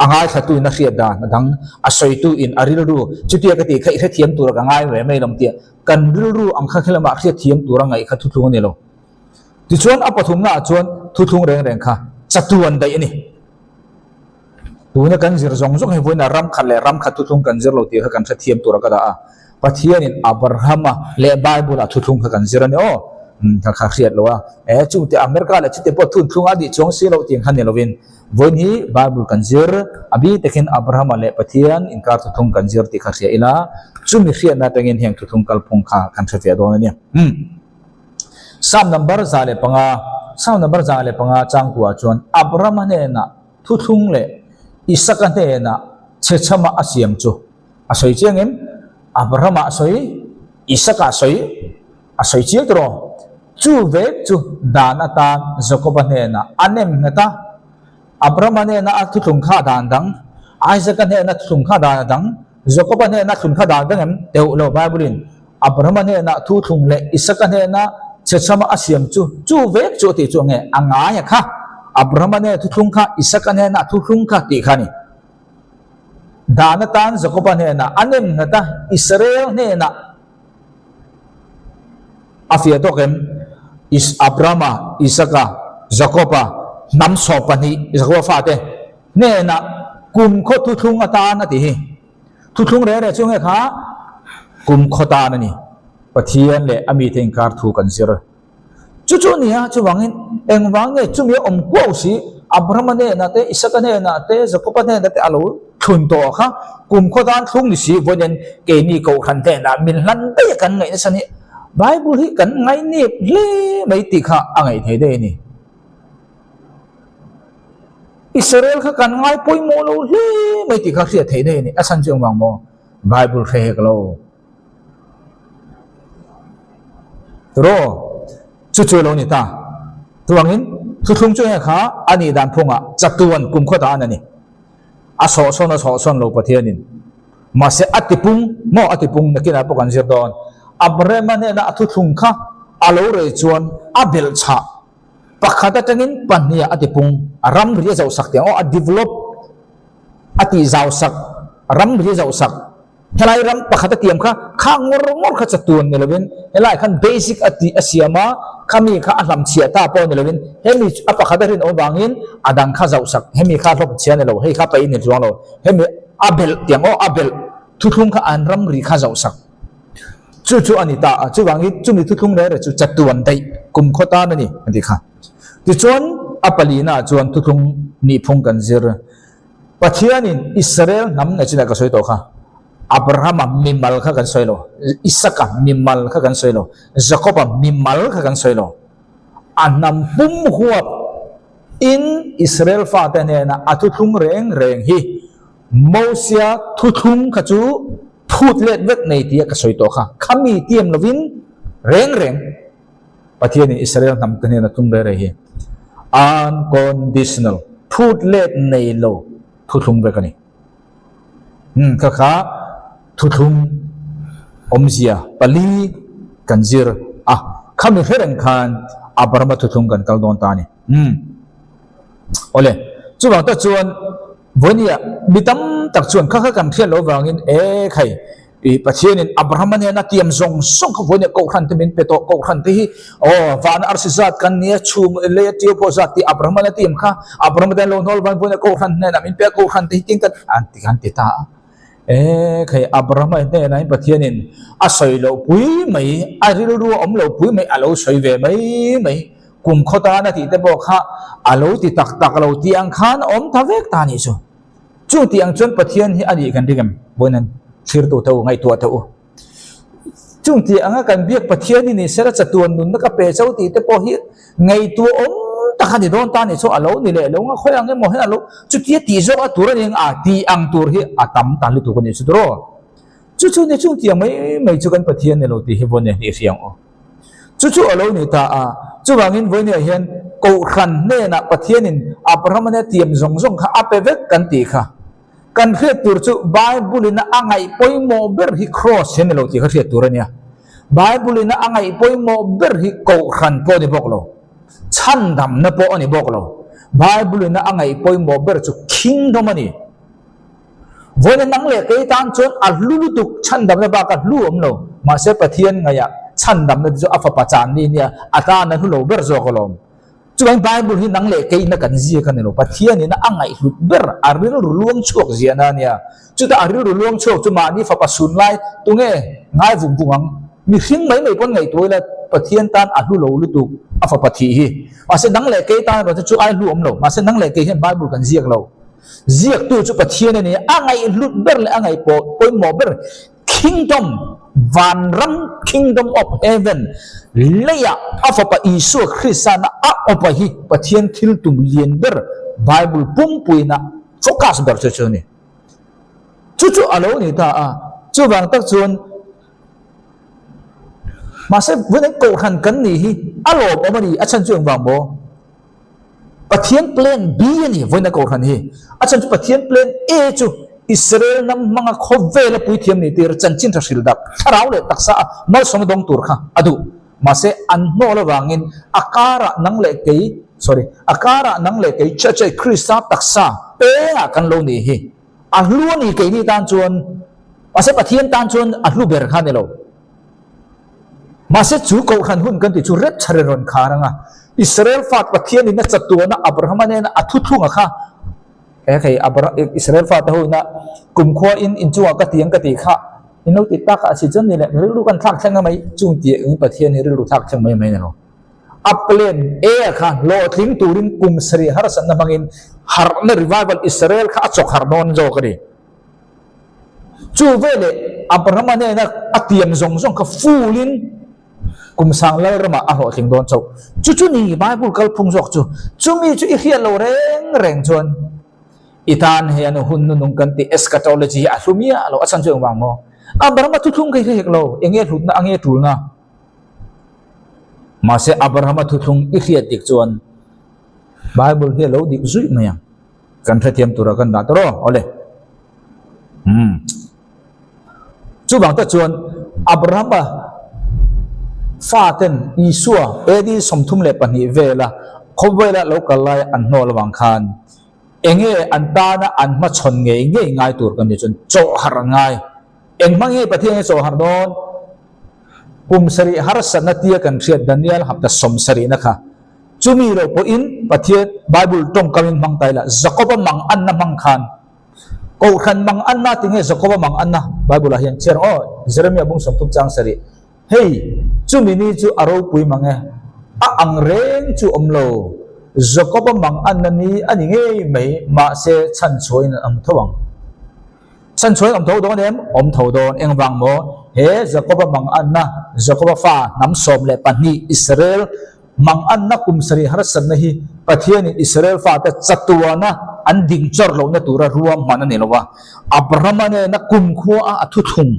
A ngaithlatu in a hriat dan a dang a sawitu in a rilru chutia ka tih kha i hrethiam tura ka ngai ve mai lo tia kan rilru ang kha khilama hriatthiam tura ngaih kha thuthlung a ni lo. Tichuan a pathumnaah chuan thuthlung reng reng kha chatuan daih a ni. Tuna kan zir zawng zawng hi vawiinah ram khat leh ram khat thuthlung kan zir lo tih kha kan hrethiam tura ka dah a. Pathianin Abrahama leh Bible-ah thuthlung kha kan zir a ni aw. Umm kha kha hriat lo a. E chungte America leh chute pawh thuthlung a dih chuang si loh tih kha ni lovin vawiin hi Bible kan zir a bi takin Abrahama leh Pathian inkar thuthlung kan zir tih kha hria ila chumi hriatna atangin heng thuthlung kalphung kha kan hre ve dawn a ni. Umm. Psalm number 105, Psalm number 105 changtuah chuan Abrahama hnenah thuthlung leh Isaka hnenah chhechhama a siam chu a sawi chiang em? Abrahama a sawi, Isaka a sawi, a sawi chiang tawh. Chu vek chu dan atan Jakoba hnenah a nem nghet a. Abrahama hnena a thuthlung kha dan dang, Isaka hnena thuthlung kha dan a dang, Jakoba hnena thlun kha dan dang em? Teuh lo, Bible-in Abrahama hnena thuthlung leh Isaka hnena chhechhama a siam chu, chu vek chu a tih chu nge? A ngai a kha. Abrahama hnena thuthlung kha, Isaka hnena thuthlung kha tih kha a ni. Dan atan Jakoba hnena a nem nghet a, Israel hnena A fiah tawk em? Is Abrahama, Isaka, Jakoba, hnam 12, Jakoba fate hnenah kum khaw thuthlung atan a ti hi. Thuthlung reng reng chu nge kha kum khaw tan a ni. Pathian leh a mite inkar thu kan zir. Chu chu a ni a, chuvangin engvang nge chumi a awm kuau si? Abrahama hnenah te, Isaka hnenah te, Jakoba hnenah te a lo thlun tawh kha kumkhaw tan thlung ni si vawiin keini kohhran hnenah min hlan daih a kan ngaih nasa ni. Bible hi kan ngainep hle mai tih kha a ngaih thei daih a ni. Israel kha kan ngai pawimawh lo hle mai tih kha hriat theih daih a ni. A chhan chu engvang maw? Bible hre hek lo. Tiraw? Chu chu lo ni ta. Chuangin thuthlung chu heng kha a nih dan phungah chatuan kumkhaw ta an a ni. A sawhsawn a sawhsawn lo Pathianin. Mahse a tipung maw a tipung nakinah pawh kan zir dawn. Abrahama hnena a thuthlung kha a lo rei chuan a belhchhah pakhat atangin pahniha a tipung a ramri a zohsak tiang aw a develop a tihzausak ramri a zohsak. Helai ram pakhat a tiam kha kha ngawr ngawr kha chatuan ni lovin helai khan basic a tih a siam a, khami kha a hlam chhiah ta pawh ni lovin hemi a pakhat a rinawm vangin a dang kha zauhsak hemi kha hlawp chhia ni lo hei kha paih ni chuang lo hemi a belh tiang aw a belh thuthlung kha an ramri kha zauhsak chu chu a ni ta a chuvangin chumi thuthlung reng reng chu chatuan daih kumkhaw tan a ni a ti kha. Tichuan a palina chuan thuthlung nihphung kan zir. Pathianin Israel hnam nei chinah ka sawi tawh kha, Abrahama mimal kha kan sawi lo, Isaka mimal kha kan sawi lo, Jakoba mimal kha kan sawi lo. A hnam pum huap in Israel fate hnena a thuthlung reng reng hi Mosia thuthlung kha chu phut let vek nei tia ka sawi tawh kha. Khami tiam lovin reng reng Pathianin Israel hnam te hnena tum reh reh hi unconditional, phut let nei lo thuthlung vek a ni. Hmm, kha kha thuthlung awmzia pali kan zir a, khami hre reng khan Abrahama thuthlung kan kal dawn ta a ni. Hmm. Awle, chuvang tak chuan vawinia mi tam tak chuan kha kha kan hriat loh vangin e khai I Pathianin Abrahama nena tiam zawng zawng kha vawinia Kohhran te min pe tawh, Kohhran te hi aw van arsi zat kan nia chhum lei a tiu pawh zat tih Abrahama na tiam kha Abrahama ten lo hnawl van vawinia Kohhran hnenah min pe a Kohhran te hi tin kan an ti kan ti ta a. E khai Abrahama hnenah hian Pathianin a sawi loh pui mai a rilru a awm lo pui mai a lo sawi ve mai mai kum khaw tan a tih te pawh kha a lo ti tak tak lo tih ang khan a awm ta vek ta a nih chu. Chu tih ang chuan Pathian hi a nih kan ring em? Vawiin an thlirtu te u, ngaihtuah te u. Chung tih anga kan biak Pathian hi ni sela chatuan nunna ka pe cho tih te pawh hi ngaihtuah awm tak a ni dawn ta nih chu a lo ni leh lo nga khawi ang emaw hian a lo chutia tih zawk a tur a ni ang a tih ang tur hi a tam ta lutuk a nih chu tiraw. Chu chu ni chung tih ang mai mai chu kan Pathian ni lo tih hi vawiin a hnih hriang aw. Chu chu a lo ni ta a, chuvangin vawinia hian Kohhran hnenah Pathianin Abrahama hnena tiam zawng zawng kha a pe vek kan tih kha. Kan hriat tur chu Bible-in a ngaih pawimawh ber hi Kraws hi a ni lo tih kha hriat tur a nia. Bible-in a ngaih pawimawh ber hi Kohhran pawh a ni bawk lo, chhandamna pawh a ni bawk lo. Bible-in a ngaih pawimawh ber chu Kingdom a ni. Vawiin a nang leh kei tan chuan a hlu lutuk chhandamna bak a hlu awm lo. Mahse Pathian ngaihah chhandamna te chu a fapa chan ni nia a tan a hlu lo ber zawk alawm. Chuvangin Bible hi nang leh keiin a kan ziak a ni lo. Pathianin a ngaihhlut ber a rilru luang chhuak ziahna a nia. Chutah a rilru luang chhuak chu mahni fapa sun lai tunge ngai vung vung ang. Mihring mai mai pawn ngaihtuah ila Pathian tan a hlu lo lutuk a fapa thih hi. Mahse nang leh kei tan erawh chu chu ai hlu awm lo. Mahse nang leh kei hian Bible kan ziak lo. Ziaktu chu Pathian a ni. A ngaihhlut ber leh a ngaihpawh pawimawh ber Kingdom, Vanram, Kingdom of Heaven, leiah a Fapa Isua Kristana a awpa hi Pathian thil tum lian ber Bible pumpuina focus ber chu chu a ni. Chu chu a lo ni ta a. Chuvang tak chuan mahse vawiin kohhran kan nih hi a lawmawm a ni. A chhan chu engvang maw? Pathian plan B a ni vawiin a kohhran hi. A chhan chu Pathian plan A chu Israel hnam hmanga khawvela puithiam ni tir chanchin tha hril dak thlarau leh taksa a malsawmna dawng tur kha a duh. Mahse an hnawl avangin a karah nang leh kei, sorry, a karah nang leh kei Church a Krista taksa pengah kan lo nih hi. A hlu a ni keini tan chuan, mahse Pathian tan chuan a hlu ber kha a ni lo. Mahse chu kohhran hun kan tih chu rep chhar in rawn khar ang a, Israel fat Pathianin a chatuana Abrahama nena a thuthlunga kha he hei Israel fate ho ina kumkhua in inchungah ka ti ang ka tih kha in lo ti tak a si chuan ni leh rilru kan thlak thleng a mai chung tih ang Pathian hi rilru thlak thleng mai mai a ni lo. A plan A kha hlawhtling turin kum sarih harsatna hmangin harhna revival Israel kha a chawk harh dawn zawk a ni. Chu veleh Abrahama hnena a tiam zawng zawng kha full in kum sang lal ramah a hlawhtling dawn chauh. Chu chu ni Bible kalphung zawk chu. Chumi chu i hriat lo reng reng chuan i tan hian hun nunung kan tih eschatology hi a hlu miah lo. A chhan chu engvang maw? Abrahama thuthlung kha i hre hek lo. Enge hlutna a nge tulna? Mahse Abrahama thuthlung i hriat dik chuan Bible hi a lo dik zuih mai ang. Kan hrethiam tura kan dah tawh aw. Awle. Umm. Chuvang tak chuan Abrahama faten Isua AD 32 vela khawvela lo kal lai an hnawl avang khan enge an tana an hmachhawn ngei ngei ngai tur kan nih chuan chawhharh an ngai. Eng hmang nge Pathian hi chawhharh dawn? Kum sarih harsatna tia kan hriat Daniel hapta sawmsarihna kha chumi lo pawhin Pathian Bible tawngkamin hmang ta ila Jakoba mang anna hmang khan Kohhran mang anna ti nge Jakoba mang anna Bible ah hian chhiar aw Jeremia bung 30 chang sarih hei chumi ni chu a ropui mang e a ang reng chu awm lo Jakoba mang anna ni a ni ngei mai mahse chhanchhuahin an awm tho ang. Chhanchhuain awm tho dawn em? Awm tho dawn. Engvang maw? He Jakoba mang anna, Jakoba fa hnam 12 Israel mang anna kum sarih harsatna hi Pathianin Israel fate chatuana an ding chawr lohna tura ruam hman a ni lo a. Abrahama nena kumkhua a a thuthlung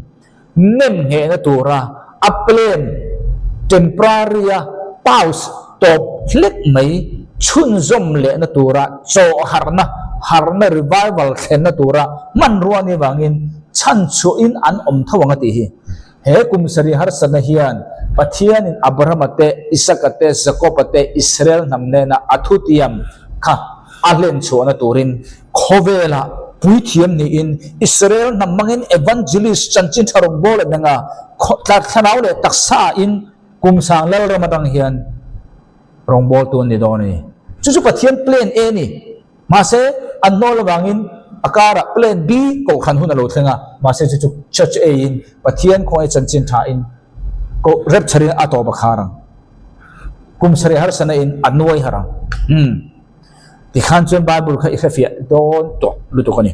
nem nghehna tura a plan temporary-a pause tawp hlek mai chhunzawm lehna tura chawhharhna, harhna revival thlenna tura hmanrua a nih vangin chhanchhuahin an awm tho ang a tih hi. He kum sarih harsatna hian Pathianin Abrahama te, Isaka te, Jakoba te, Israel hnam nena a thutiam kha a hlenchhuahna turin khawvelah puithiam niin Israel hnam hmangin evangelist chanchin tha rawn bawl em eng a, thlarau leh taksa in kum sang Lalram atang hian rawngbawltu an ni dawn a ni. Chu chu Pathian plan A ni. Mahse, an hnawl avangin a karah plan B kohhran hun a lo thleng a, mahse chu chu Church A in Pathian khawngaih chanchin tha in koh rapture in a tawp a khar ang. Kum sarih harsana in a nuai har ang. Umm. Tikhan chuan Bible kha i hrefiah dawn tawh lutuk a ni.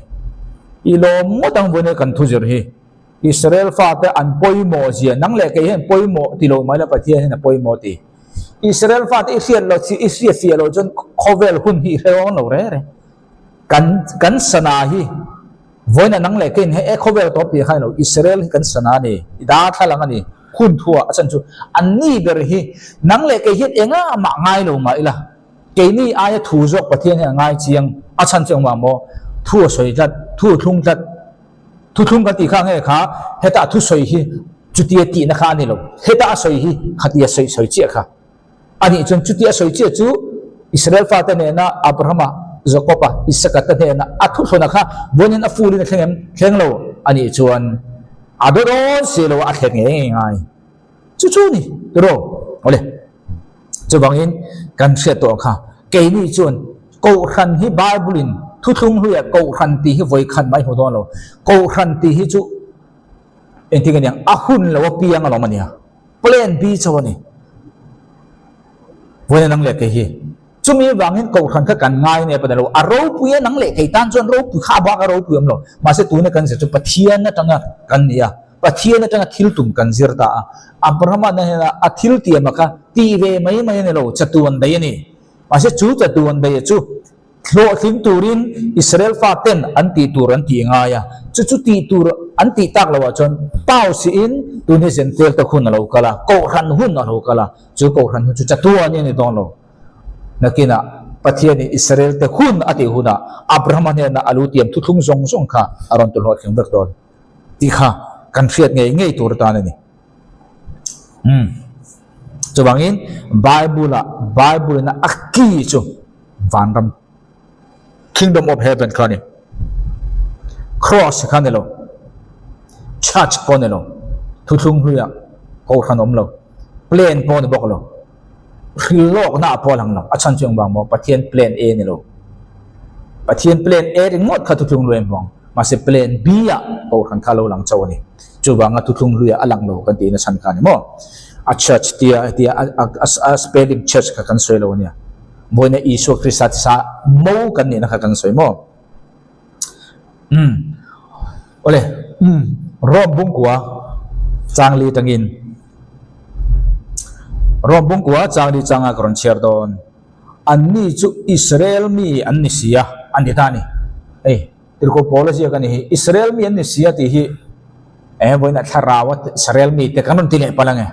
I lawm ngawt ang vawiin kan thu zir hi. Israel fate an pawimawh zia, nang leh kei hian pawimawh ti lo mai la Pathian hian a pawimawh ti. Israel fate i hriat loh chi, i hriat fiah loh chuan khawvel hun hi i hrehawm lo reng reng. Kan kan sana hi vawiin nang leh keiin hei e khawvel tawp tih kha ni lo, Israel hi kan sana a ni, i darthlalang a ni, hun thuah a chan chu an ni ber hi nang leh kei hian engah mah ngai lo mah ila. Keini aia thu zawk Pathian hian a ngai chiang, a chhan chu engvang maw? Thu a sawi tlat, thu a thlung tlat. Thu thlung kan tih kha nge kha heta a thusawi hi chutia tihna kha a ni lo. Heta a sawi hi khatia sawi sawi chiah kha a nih chuan chutia a sawi chiah chu Israel fate nena Abrahama, Jakoba, Isaka te hnena a thuthlawna kha vawiin a fulin a thleng em? Thleng lo a nih chuan a daw dawn si lo a, a thleng ngei ngei ngai. Chu chu ni tiraw? Awle. Chuvangin kan hriat tawh kha keini chuan Kohhran hi Bible in thuthlung hluiah Kohhran tih hi vawi khat mai hmu dawn lo. Kohhran tih hi chu engtin nge niang a hun lo a piang alawm a nia. Plan B chauh a ni. Vawiin nang leh kei hi. Chumi vangin Kohhran kha kan ngai nep a ni lo. A ropui a nang leh kei tan chuan ropui kha a bak a ropui awm lo. Mahse tuna kan zir chu Pathian atanga kan ni a. Pathian atanga thil tum kan zir ta a. Abrahama na hian a thil tiam a kha tih ve mai mai a ni lo, chatuan daih a ni. Mahse chu chatuan daih chu hlawhtling turin Israel fa ten an tih tur an tih ngai a. Chu chu tih tur an tih tak loh ah chuan Pau sihin tun hi Zentel te hun a lo kal a, Kohhran hun a lo kal a. Chu Kohhran hun chu chatuan hi a ni dawn lo. Nakinah Pathianin Israel te hun a tih hunah Abrahama hnenah a lu tiam thuthlung zawng zawng kha a rawn tulhlawhtling vek dawn. Tih kha kan hriat ngei ngei tur atan a ni. Umm. Chuvangin Bible-ah Bible-in a key chu vanram Kingdom of Heaven kha a ni. Cross kha a ni lo. Church pawh a ni lo. Thuthlung hluiah kohhran awm lo. Plan pawh a ni bawk lo. Hrilhlawkna ah pawh a lang lo. A chhan chu engvang maw? Pathian plan A ni lo. Pathian plan A ringawt kha thuthlung hlui a invuang. Mahse plan B ah kohhran kha a lo lang chauh a ni. Chuvanga thuthlung hluiah a lang lo kan tihna chhan kha a ni maw? A church tia hetia a spelling church kha kan sawi lo ania. Vawiina Isua Krista tisa mo kan nihna kha kan sawi maw? Umm. Awle, umm, Rome bungkua changli tangin Rome bungkua changli changa ka rawn chhiar dawn. Anni chu Israel mi an ni si a, an ti ta a ni. Hei, Tirhkoh Paula ziak a ni hi. Israel mi an ni si a tih hi eh vawiinah thlarau a Israel mite kan rawn ti leh palh ange.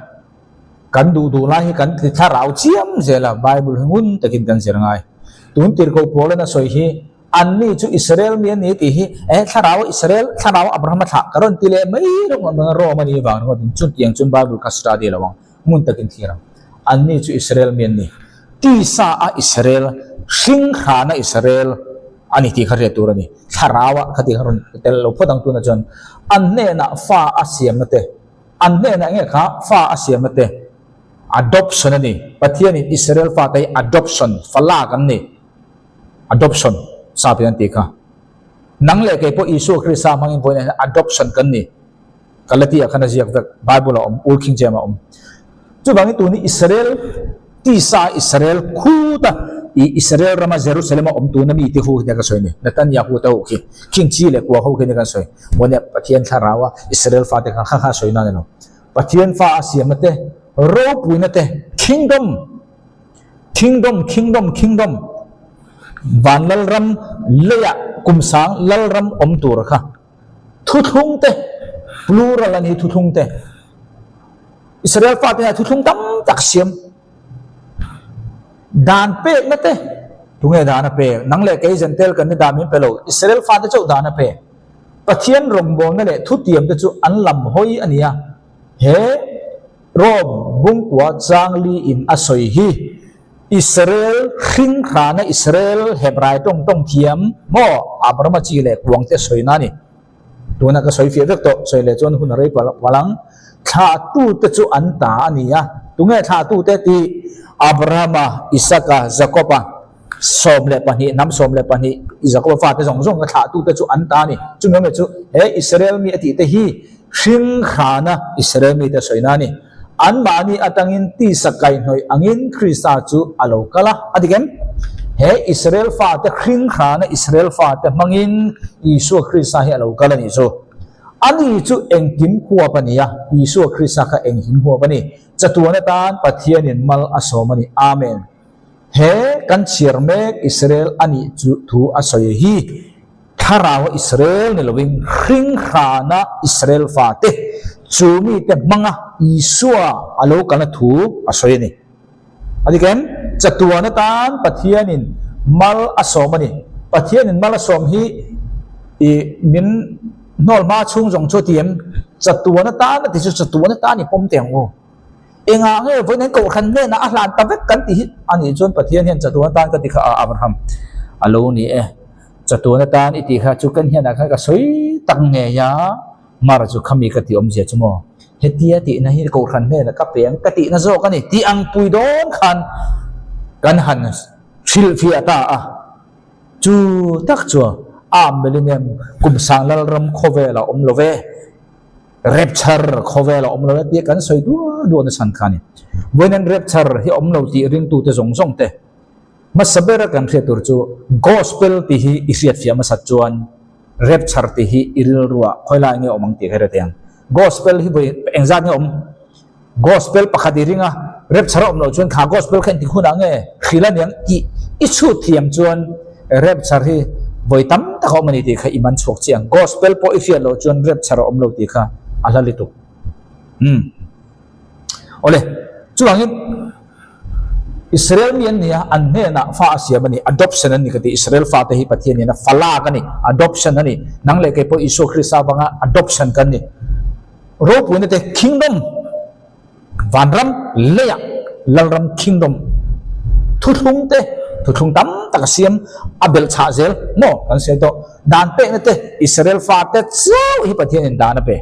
Kan duh duh lai hi kan ti thlarau chiam zel a, Bible hi ngun takin kan zir ngai. Tun Tirhkoh Paula'n a sawi hi anni chu Israel mi an ni tih hi eh thlarau Israel, thlarau Abraham a thlah ka rawn ti leh mai rawng ang a Rome a nih vang ringawt in chutiang chuan Bible kha study lo ang, ngun takin thlir ang. Anni chu Israel mi an ni. Tisa a Israel, hringhrana Israel a ni tih kha hriat tur a ni. Thlarau ah kha tih kha rawn tel lo phawt ang tunah chuan an hnenah fa a siamna te, an hnenah nge kha fa a siamna te adoption a ni. Pathianin Israel fate hi adoption, fa lak an ni. Adoption sa tih an tih kha. Nang leh kei pawh Isua Krista hmangin vawiinah hian adoption kan ni. Galatia khan a ziak vek, Bible a awm, Old King James a awm. Chuvangin tun hi Israel tisa Israel khuta i Israel rama Jerusalem a awm tuna mi te hu hi kan sawi ni. Netanyahu te ho khi, khing chi leh kua ho khi ni kan sawi. Vawiinah Pathian thlarau a Israel fate kha kha kha sawi nan a ni lo. Pathian fa a siamna te, ropuina te, kingdom Kingdom, kingdom, kingdom, van lalram leiah kumsang lalram awm tur kha thuthlung te, plural a ni thuthlung te, Israel fate hian thuthlung tam tak siam dan pekna te, tunge dan a pek, nang leh kei Gentile kan ni dan min pe lo, Israel fate chauh dan a pe, Pathian rawngbawlna leh thutiam te chu an lam hawi a ni a, he. Rome bungkua changli in a sawi hi Israel hringhrana Israel Hebrai tawng tawng thiam maw Abrahama chi leh kuang te sawi na a ni. Tuna ka sawi fiah vek tawh, sawi leh chuan hun a rei palh ang. Thlahtute chu an ta a ni a, tunge thlahtute tih Abrahama, Isaka, Jakoba 12, hnam 12 Jakoba fate zawng zawng ka thlahtute chu an ta a ni. Chumi awmzia chu he Israel mi a tih te hi Hringhrana Israel mite sawi na a ni. Anmahni atangin tisa kaihnawih angin Krista chu a lo kal a, a dik em? He Israel fate hringhrana Israel fate hmangin Isua Krista hi a lo kal a nih chu. Ani chu engkim huap a ni a, Isua Krista kha engkim huap a ni. Chatuan atan Pathianin mal a sawm a ni. Amen. He kan chhiar mek Israel a nih chu thu a sawi hi. Thlarau a Israel ni lovin hringhrana Israel fate chu mite hmanga Isua a lo kalna thu a sawi a ni. A dik em? Chatuan atan Pathianin mal a sawm a ni. Pathianin mal a sawm hi i min hnawl hma chhung zawng chu a ti em? Chatuan atan a ti chu chatuan atan i pawm teh ang u. Engah nge vawiin an kohhran hnenah a hlan ta vek kan ti hi a nih chuan Pathian hian chatuan atan ka ti kha a Abraham a lo ni e. Chatuan atan i tih kha chu kan hianah khan ka sawi tak ngei a, Mara chu khami ka tih awmzia chu maw? Hetia tihna hi kohhran hnenah ka pe ang ka tihna zawk a ni tih ang pui dawn khan kan han hrilhfiah ta a. Chu tak chu a millennium kum sang lalram khawvel a awm lo ve, rapture khawvel a awm lo ve tih kan sawi duah duah nasa kha a ni. Vawiin rapture hi awm lo tih ringtute zawng zawng te Hmasa bera kan hriat tur chu Gospel tih hi i hriat fiah hmasat chuan Rapture tih hi i rilruah khawi lai nge awm ang tih ka hre thei ang. Gospel hi vawi engzat nge awm? Gospel pakhat i ring a, Rapture a awm loh chuan kha Gospel kha engtik hunah nge hril a niang tih i chhut thiam chuan Rapture hi vawi tam tak a awm a ni tih kha i man chhuak chiah ang. Gospel pawh i hriat loh chuan Rapture a awm lo tih kha a hla lutuk. Umm. Awle, chuvangin Israel mi an ni a, an hnenah fa a siam a ni, adoption an ni ka ti, Israel fate hi Pathian nena fa lak a ni, adoption a ni, nang leh kei pawh Isua Krista avanga adoption kan ni. Ropuina te kingdom, vanram, leiah lalram kingdom, thuthlung te, thuthlung tam tak a siam, a belh chhah zel maw kan sawi tawh. Dan pekna te Israel fate chauh hi Pathianin dan a pe.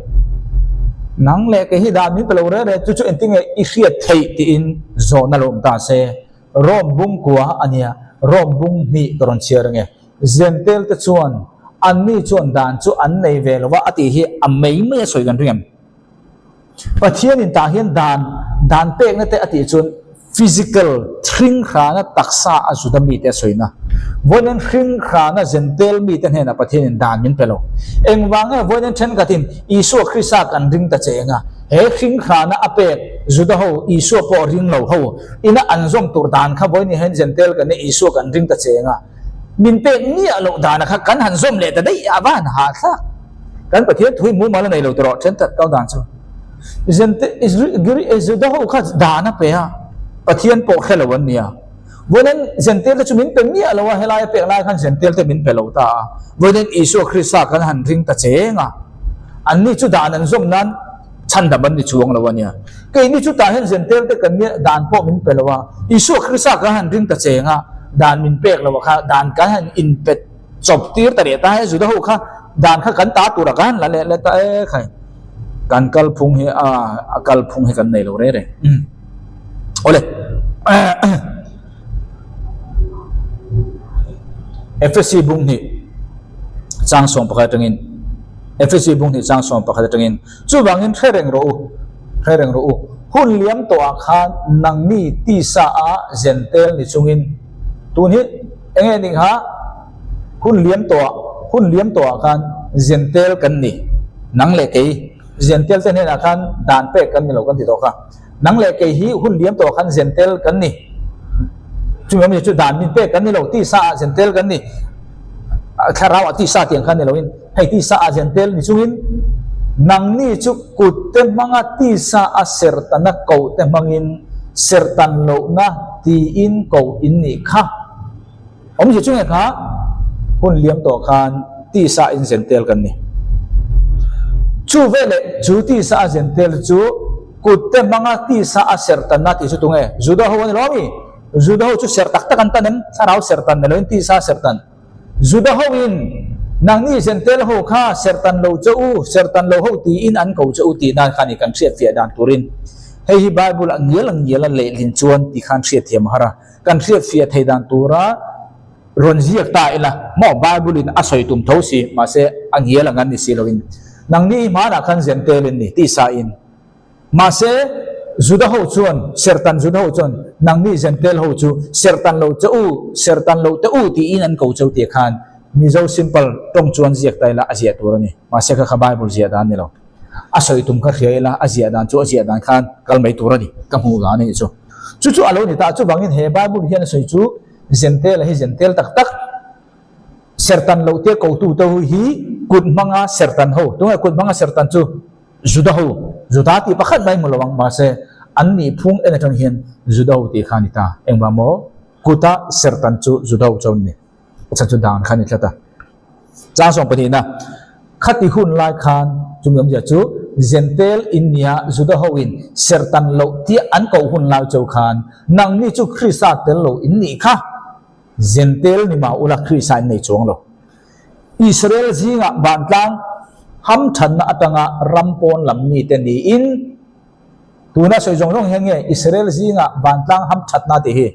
Nang leh kei hi dan min pe lo reng reng, chu chu engtinge i hriat theih tiin zawhna lo awm ta se. Rome bungkua a nia, Rome bung hnih ka rawn chhiar ange. Zentel te chuan anni chuan dan chu an nei ve lo va a tih hi a mai mai a sawi kan ring em? Pathianin tah hian dan Dan pekna te a tih chuan physical hringhrana taksa a Juda mite a sawina. Vawiin hringhrana Jentail mite hnenah Pathianin dan min pe lo. Engvang nge vawiin thenkhatin Isua Krista kan ring ta che eng a? He hringhrana a pek Juda ho, Isua pawh ring lo ho ina an zawm tur dan kha vawiin hian Jentail kan nih Isua kan ring ta che eng a? Min pek miah loh dana kha kan han zawm leh ta daih a va han hahthlak. Kan Pathian thu hi mumal a nei lo tawh rawh thenkhat kal dan chu. Juda ho kha dan a pe a, Pathian pawh hre lo an ni a. Vawiin Jentail te chu min pe miah lo a, helai a pek lai khan Jentail te min pe lo ta a. Vawiin Isua Krista kan han ring ta cheng a, anni chu dan an zawm nan chhandam an ni chuang lo a nia. Keini chu tah hian Jentail te kan nia, dan pawh min pe lo a. Isua Krista kan han ring ta cheng a, dan min pek lo a kha, dan kan han inpe chawp tir ta leh ta he Juda ho kha dan kha kan ta tur a kan la leh leh ta e khai kan kal phung hi a a kal phung hi kan nei lo reng reng awle FSC bung hnih chang sawm pakhat atangin FSC bung hnih chang sawm pakhat atangin chuvangin hre reng rawh u hre reng rawh u hun liam tawhah khan nangni tisa a zentel ni chungin tun hi Enge ning kha hun liam tawhah hun liam tawhah khan Zentel kan ni. Nang leh kei Zentel te hnenah khan dan pek kan ni lo kan ti tawh kha. Nang leh kei hi hun liam tawhah khan Zentel kan ni. Chumi awmzia chu dan min pek kan ni lo, tisa ah Zentel kan ni. Thlarau ah tisa tiang khan ni loin hei tisa ah Zentel ni chungin nangni chu kut te hmanga tisa a sertana koh te hmangin sertan lohna tiin koh in nih kha. Awmzia chu nge kha hun liam tawh khan tisa in zentel kan ni. Chu veleh chu tisa a zentel chu kut te hmanga tisa a sertanna tih chu tunge? Juda ho a ni lo ami? Juda ho chu ser tak tak an tan em? Thlarau sertan ni loin tisa sertan. Juda ho in nangni zentel ho kha sertan lo che u, sertan lo ho tiin an ko che u tih nan khan i kan hriatfiah dan turin hei hi Bible a ngial a ngial a lehlin chuan ti khan hriatthiam a har a. Kan hriatfiah thei dan tura rawn ziak ta ila maw Bible in a sawi tum tho si mahse a ngial ang an ni si loin nangni i hmanah khan zentel in ni tisa in mahse Juda ho chuan sertan Juda ho chuan nangni zentel ho chu sertan lo che u sertan lo te u tiin an ko cheu tih khan Mizo simple tawng chuan ziak ta ila a ziah tur a ni mahse kha kha Bible ziah dan ni lo a sawi tum kha hria ila a ziah dan chu a ziah dan khan kal mai tur a ni ka hmuh dan a nih chu. Chu chu a lo ni ta, chuvangin he Bible hian a sawi chu Zentel a hi Zentel tak tak, sertan loh te kotu te ho hi kut hmanga sertan ho, tunge kut hmanga sertan chu Juda ho, Juda tih pakhat mai hmu lo ang, mahse an nih phung en atang hian Juda ho tih kha a ni ta, engvang maw kuta sertan chu Juda ho chu an ni. A chhan chu dan kha a ni tlat a. Chang sawm pahnihna, Khati hun lai khan chumi awmzia chu Zentel in nia Juda hoin sertan loh tia an koh hun lai cheu khan nangni chu Krista tel lo in nih kha. Zentel ni mah ula Krista in nei chuang lo. Israel zingah vantlang hamthanna atanga ram pawn lam mite niin tuna sawi zawng zawng hian nge Israel zingah vantlang hamthatna tih hi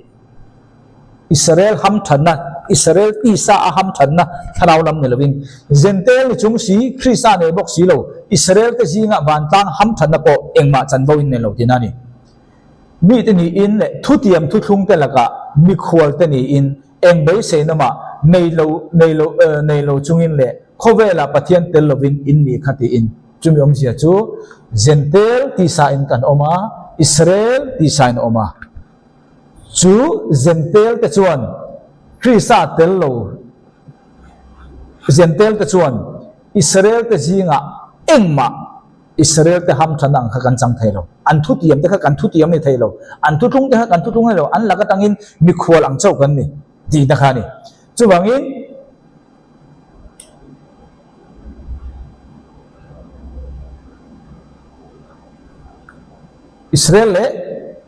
Israel hamthanna, Israel tisa a hamthanna thlarau lam ni lovin, Zentel ni chung si, Krista nei bawk si lo, Israel te zinga vantlang hamthanna pawh engmah chanvo in nei lo tihna a ni. Mite niin leh thutiam thuthlung te lakah mikhual te niin eng beiseina mah nei lo, nei lo, nei lo chungin leh khawvelah Pathian tel lovin in nih kha tiin chumi awmzia chu Zentel tisa in kan awm a, Israel tisa in a awm a. Chu Zentel te chuan Krista tel lo Zentel te chuan Israel te zingah engmah Israel te hamthan ang kha kan chang thei lo. An thutiam te kha kan thutiam ni thei lo. An thutlung te kha kan thutlung ni lo. An lak atangin mikhual ang chauh kan ni tihna kha a ni. Chuvangin Israel leh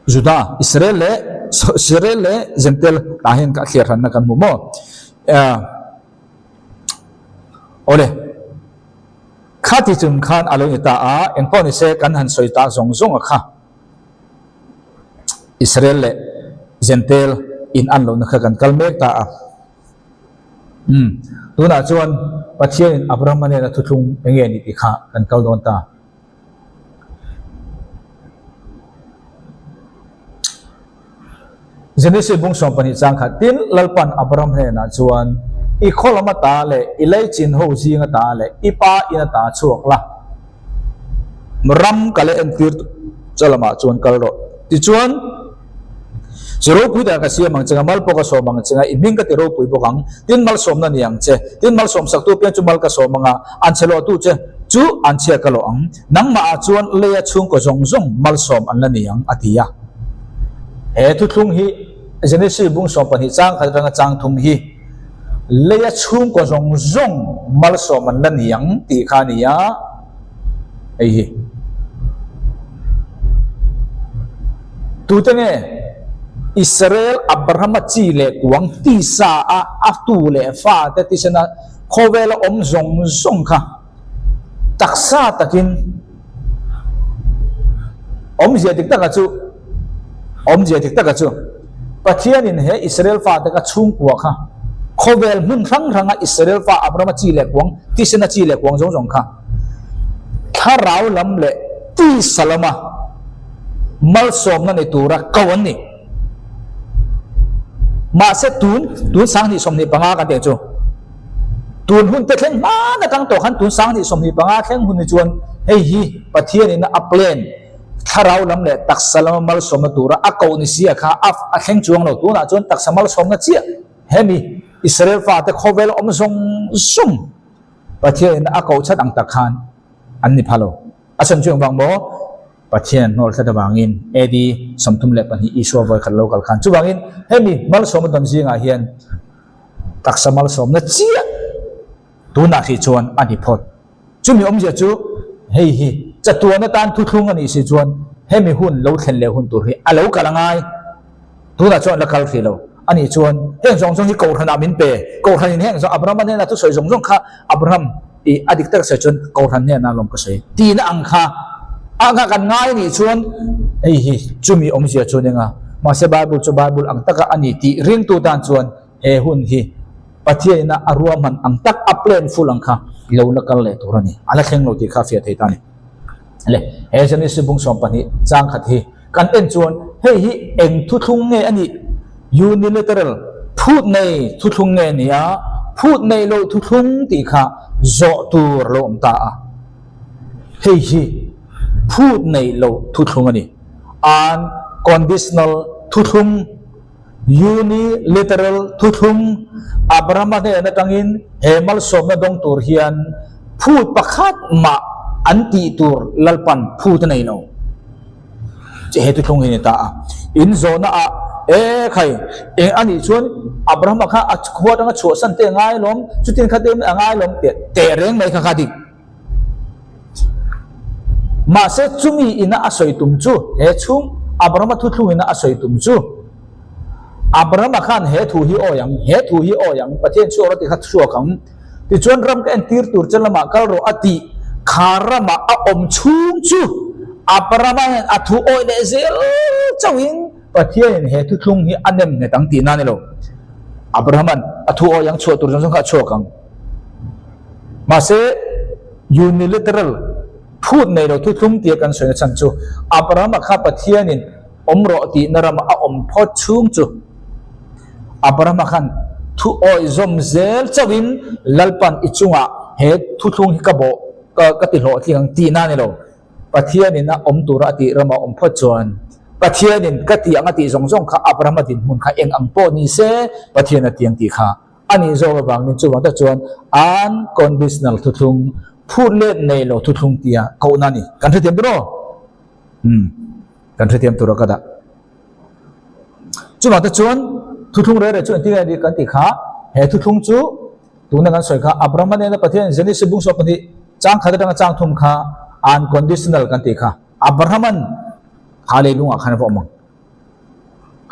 Juda, Israel leh Israel leh Zentel tah hian ka thliar hranna kan hmu maw? Awle, khati chung khan a lo ni ta a, engpawh ni se kan han sawi ta zawng zawng a kha. Israel leh Zentel in an lohna kha kan kal mek ta a. Umm, tunah chuan Pathianin Abrahama nena thuthlung eng nge ni tih kha kan kal dawn ta. Genesis bung 12 chang khat tin Lalpan Abraham hnenah chuan i khaw lam ata leh i leichin ho zing ata leh i pa in ata chhuak la, ram ka la entir cha lamah chuan kal rawh. Tichuan, Chi ropui dan ka siam ang che nga, mal pawh ka sawm ang che nga, i hming ka ti ropui bawk ang, tin malsawmna ni ang che, tin malsawm saktu piang chu mal ka sawm ang a, an chhe lawhtu che chu an chhia ka lawh ang, nangmah ah chuan leia chhungkaw zawng zawng malsawm an la ni ang, a ti a. He thuthlung hi Genesis bung 12 chang khat atanga chang thum hi leia chhungkaw zawng zawng malsawm an la ni ang tih kha a ni a, hei hi. Tute nge Israel Abrahama chi leh kuang tisa a a tu leh fa te tisena khawvela awm zawng zawng kha taksa takin awmzia dik taka chu awmzia dik taka chu Pathianin he Israel fa te kha chhungkua kha khawvel hmun hrang hranga Israel fa Abrahama chi leh kuang tisena chi leh kuang zawng zawng kha thlarau lam leh tisa lama malsawmna ni tura ko an ni. Mahse tun tun 2025 kan tih chu tun hun te thleng hman atang tawh khan tun 2025 thleng hun ni chuan hei hi Pathianin a plan thlarau lam leh taksa lama malsawmna tura a koh ni sia kha a thleng chuang lo. Tunah chuan taksa malsawmna chiah hemi Israel fate khawvel awm zawng zawng Pathianin a koh chat ang tak khan an ni pha lo. A chhan chu engvang maw? Pathian hnawl tlat avangin AD 32 Isua vawi khat lo kal khan. Chuvangin hemi malsawmna dawn zingah hian taksa malsawmna chiah tunah hrih chuan a ni phawt. Chumi awmzia chu hei hi chatuan atan thuthlung a nih si chuan hemi hun lo thlen leh hun tur hi a lo kal a ngai. Tunah chuan la kal hrih lo. Ani chuan heng zawng zawng hi Kohhranah min pe. Kohhranin heng zawng Abraham-a hnenah thusawi zawng zawng kha Abraham i a dik tak sawi chuan Kohhran hnenah lawm ka sawi tihna ang kha a kha kan ngai anih chuan hei hi chumi awmzia chu ning a. Mahse Bible chu Bible ang taka a ni tih ringtu tan chuan he hun hi Pathianin a ruahman ang tak a plan full ang kha lo la kal leh tur a ni. A la thleng lo tih kha a fiah thei ta a ni. Le he Genesis bung 12 chang khat hi Kan en chuan hei hi eng thuthlung nge a nih? Unilateral, phut nei thuthlung nge ni a, phut nei loh thuthlung tih kha zawh tur a lo awm ta a. Hei hi phut nei loh thuthlung a ni. Unconditional thuthlung, unilateral thuthlung, Abrahama hnen atangin he malsawmna dawng tur hian phut pakhat mah an tih tur Lalpan phut a nei lo. Che he thuthlung hi ni ta a. In zawhna ah, E khai, eng a nih chuan Abrahama kha a khua atanga chhuahsan te a ngai alawm, chutin kha te a ngai alawm tih teh reng mai kha kha dik. Mahse chumi ina a sawi tum chu he chhung Abrahama thuthlung ina a sawi tum chu Abrahama khan he thu hi awi ang, he thu hi awi ang, Pathian chhuak rawh tih kha chhuak ang. Tichuan ram ka entir tur che lamah kal rawh a tih kha ramah a awm chhung chu Abrahama hian a thu awih leh zel chauhin Pathianin he thuthlung hi a nem nghet ang tihna a ni lo. Abrahama'n a thu awih ang chhuah tur zawng zawng kha a chhuak ang. Mahse unilateral phut nei lo thuthlung tia kan sawi na chhan chu Abrahama kha Pathianin awm rawh tihna ramah a awm phawt chhung chu Abrahama khan thu awih zawm zel chauhin Lalpan i chungah he thuthlung hi ka bawh ka ka ti hlawhtling ang tihna a ni lo. Pathianin a awm tura a tih ramah awm phawt chuan Pathianin ka tih ang a tih zawng zawng kha Abrahama dinhmun kha eng ang pawh ni se Pathian a tiang tih kha a nih zawk avangin chuvang tak chuan unconditional thuthlung phut let nei lo thuthlung tia kohna a ni. Kan hrethiam tur aw? Umm kan hrethiam tur a ka dah. Chuvang te chuan thuthlung reh reh chu engtin nge a nih kan tih kha he thuthlung chu tuna kan sawi kha Abrahama nena Pathian Genesis bung 12 chang khat atanga chang thum kha unconditional kan tih kha Abrahaman kha leilungah khan a va awm ang.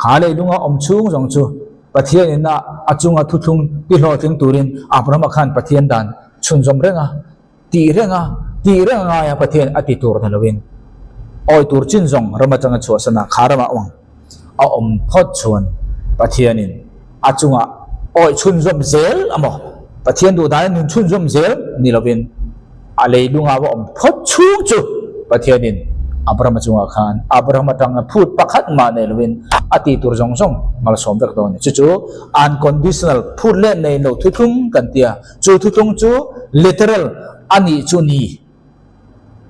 Kha leilunga awm chhung zawng chu Pathianin a a chunga thuthlung ti hlawhtling turin Abrahama khan Pathian dan chhunzawm reng a. Tih reng a, tih reng a ngai a Pathian a ti tur ni lovin awi tur chin zawng ram atanga chhuahsan a kha ramah awng a awm phawt chuan Pathianin a chungah awi chhunzawm zel a maw? Pathian duh danin nun chhunzawm zel ni lovin a leilunga va awm phawt chhung chu Pathianin Abrahama chungah khan Abraham atanga phut pakhat mah nei loin a tih tur zawng zawng malsawm vek dawn a ni. Chu chu unconditional phut leh nei lo thuthlung kan ti a, chu thuthlung chu literal a nih chu ni.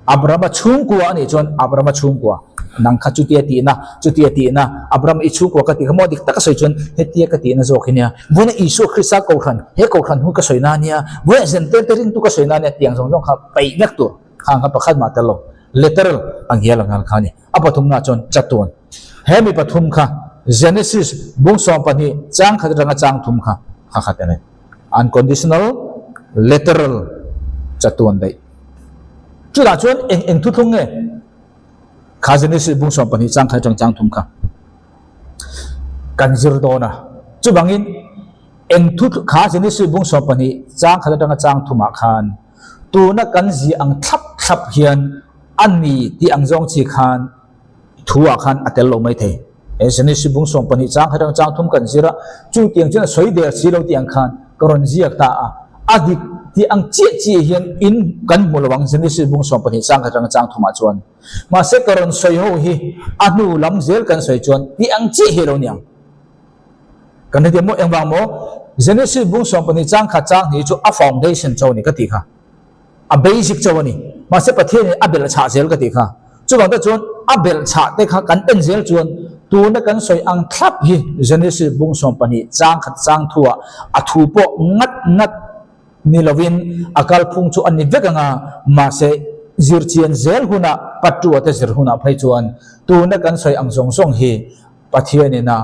Abrahama chhungkua a nih chuan Abrahama chhungkua nang kha chutia tihna, chutia tihna, Abraham i chhungkua ka tih kha maw dik taka sawi chuan hetia ka tihna zawk hi nia, vawiina Isua Krista kohhran, he kohhran hu ka sawi na nia, vawiina Zenterte ringtu ka sawi na nia tiang zawng zawng kha peih vek tur khang kha pakhat mah tel lo, literal ang hial ang ngal kha a ni. A pathumna chuan chatuan. He mi pathum kha Genesis bung 12 chang khat atanga chang thum kha kha khat a ni. Unconditional, literal chatuan daih. Chutah chuan eng eng thuthlung nge kha Genesis bung 12 chang khat atang chang thum kha kan zir dawn a. Chuvangin eng thu kha Genesis bung 12 chang khat atanga chang thumah khan tuna kan zi ang thlap thlap hian a ni tih ang zawng chi khan thu ah khan a tel lo mai thei. He Genesis bung 12 chang khat atang chang thum kan zir a, chu tiang chuan a sawi der si lo tih ang khan ka rawn ziak ta a, a dik tih ang chiah chiah hian in kan hmu lo ang Genesis bung 12 chang khat atang chang thumah chuan. Mahse ka rawn sawi ho hi a hnu lam zel kan sawi chuan tih ang chiah hi a lo ni ang. Kan hrethiam maw? Engvang maw? Genesis bung 12 chang khat chang hnih chu a foundation cho a ni ka tih kha. A basic chauh a ni. Mahse Pathianin a belh chhah zel ka tih kha. Chuvang te chuan a belh chhah te kha kan en zel chuan tuna kan sawi ang thlap hi Genesis bung 12 chang khat chang thuah a thu pawh ngat ngat ni lovin a kalphung chu a ni vek ang a, mahse zirchian zel hunah Patua te zir hunah phei chuan tuna kan sawi ang zawng zawng hi Pathianin a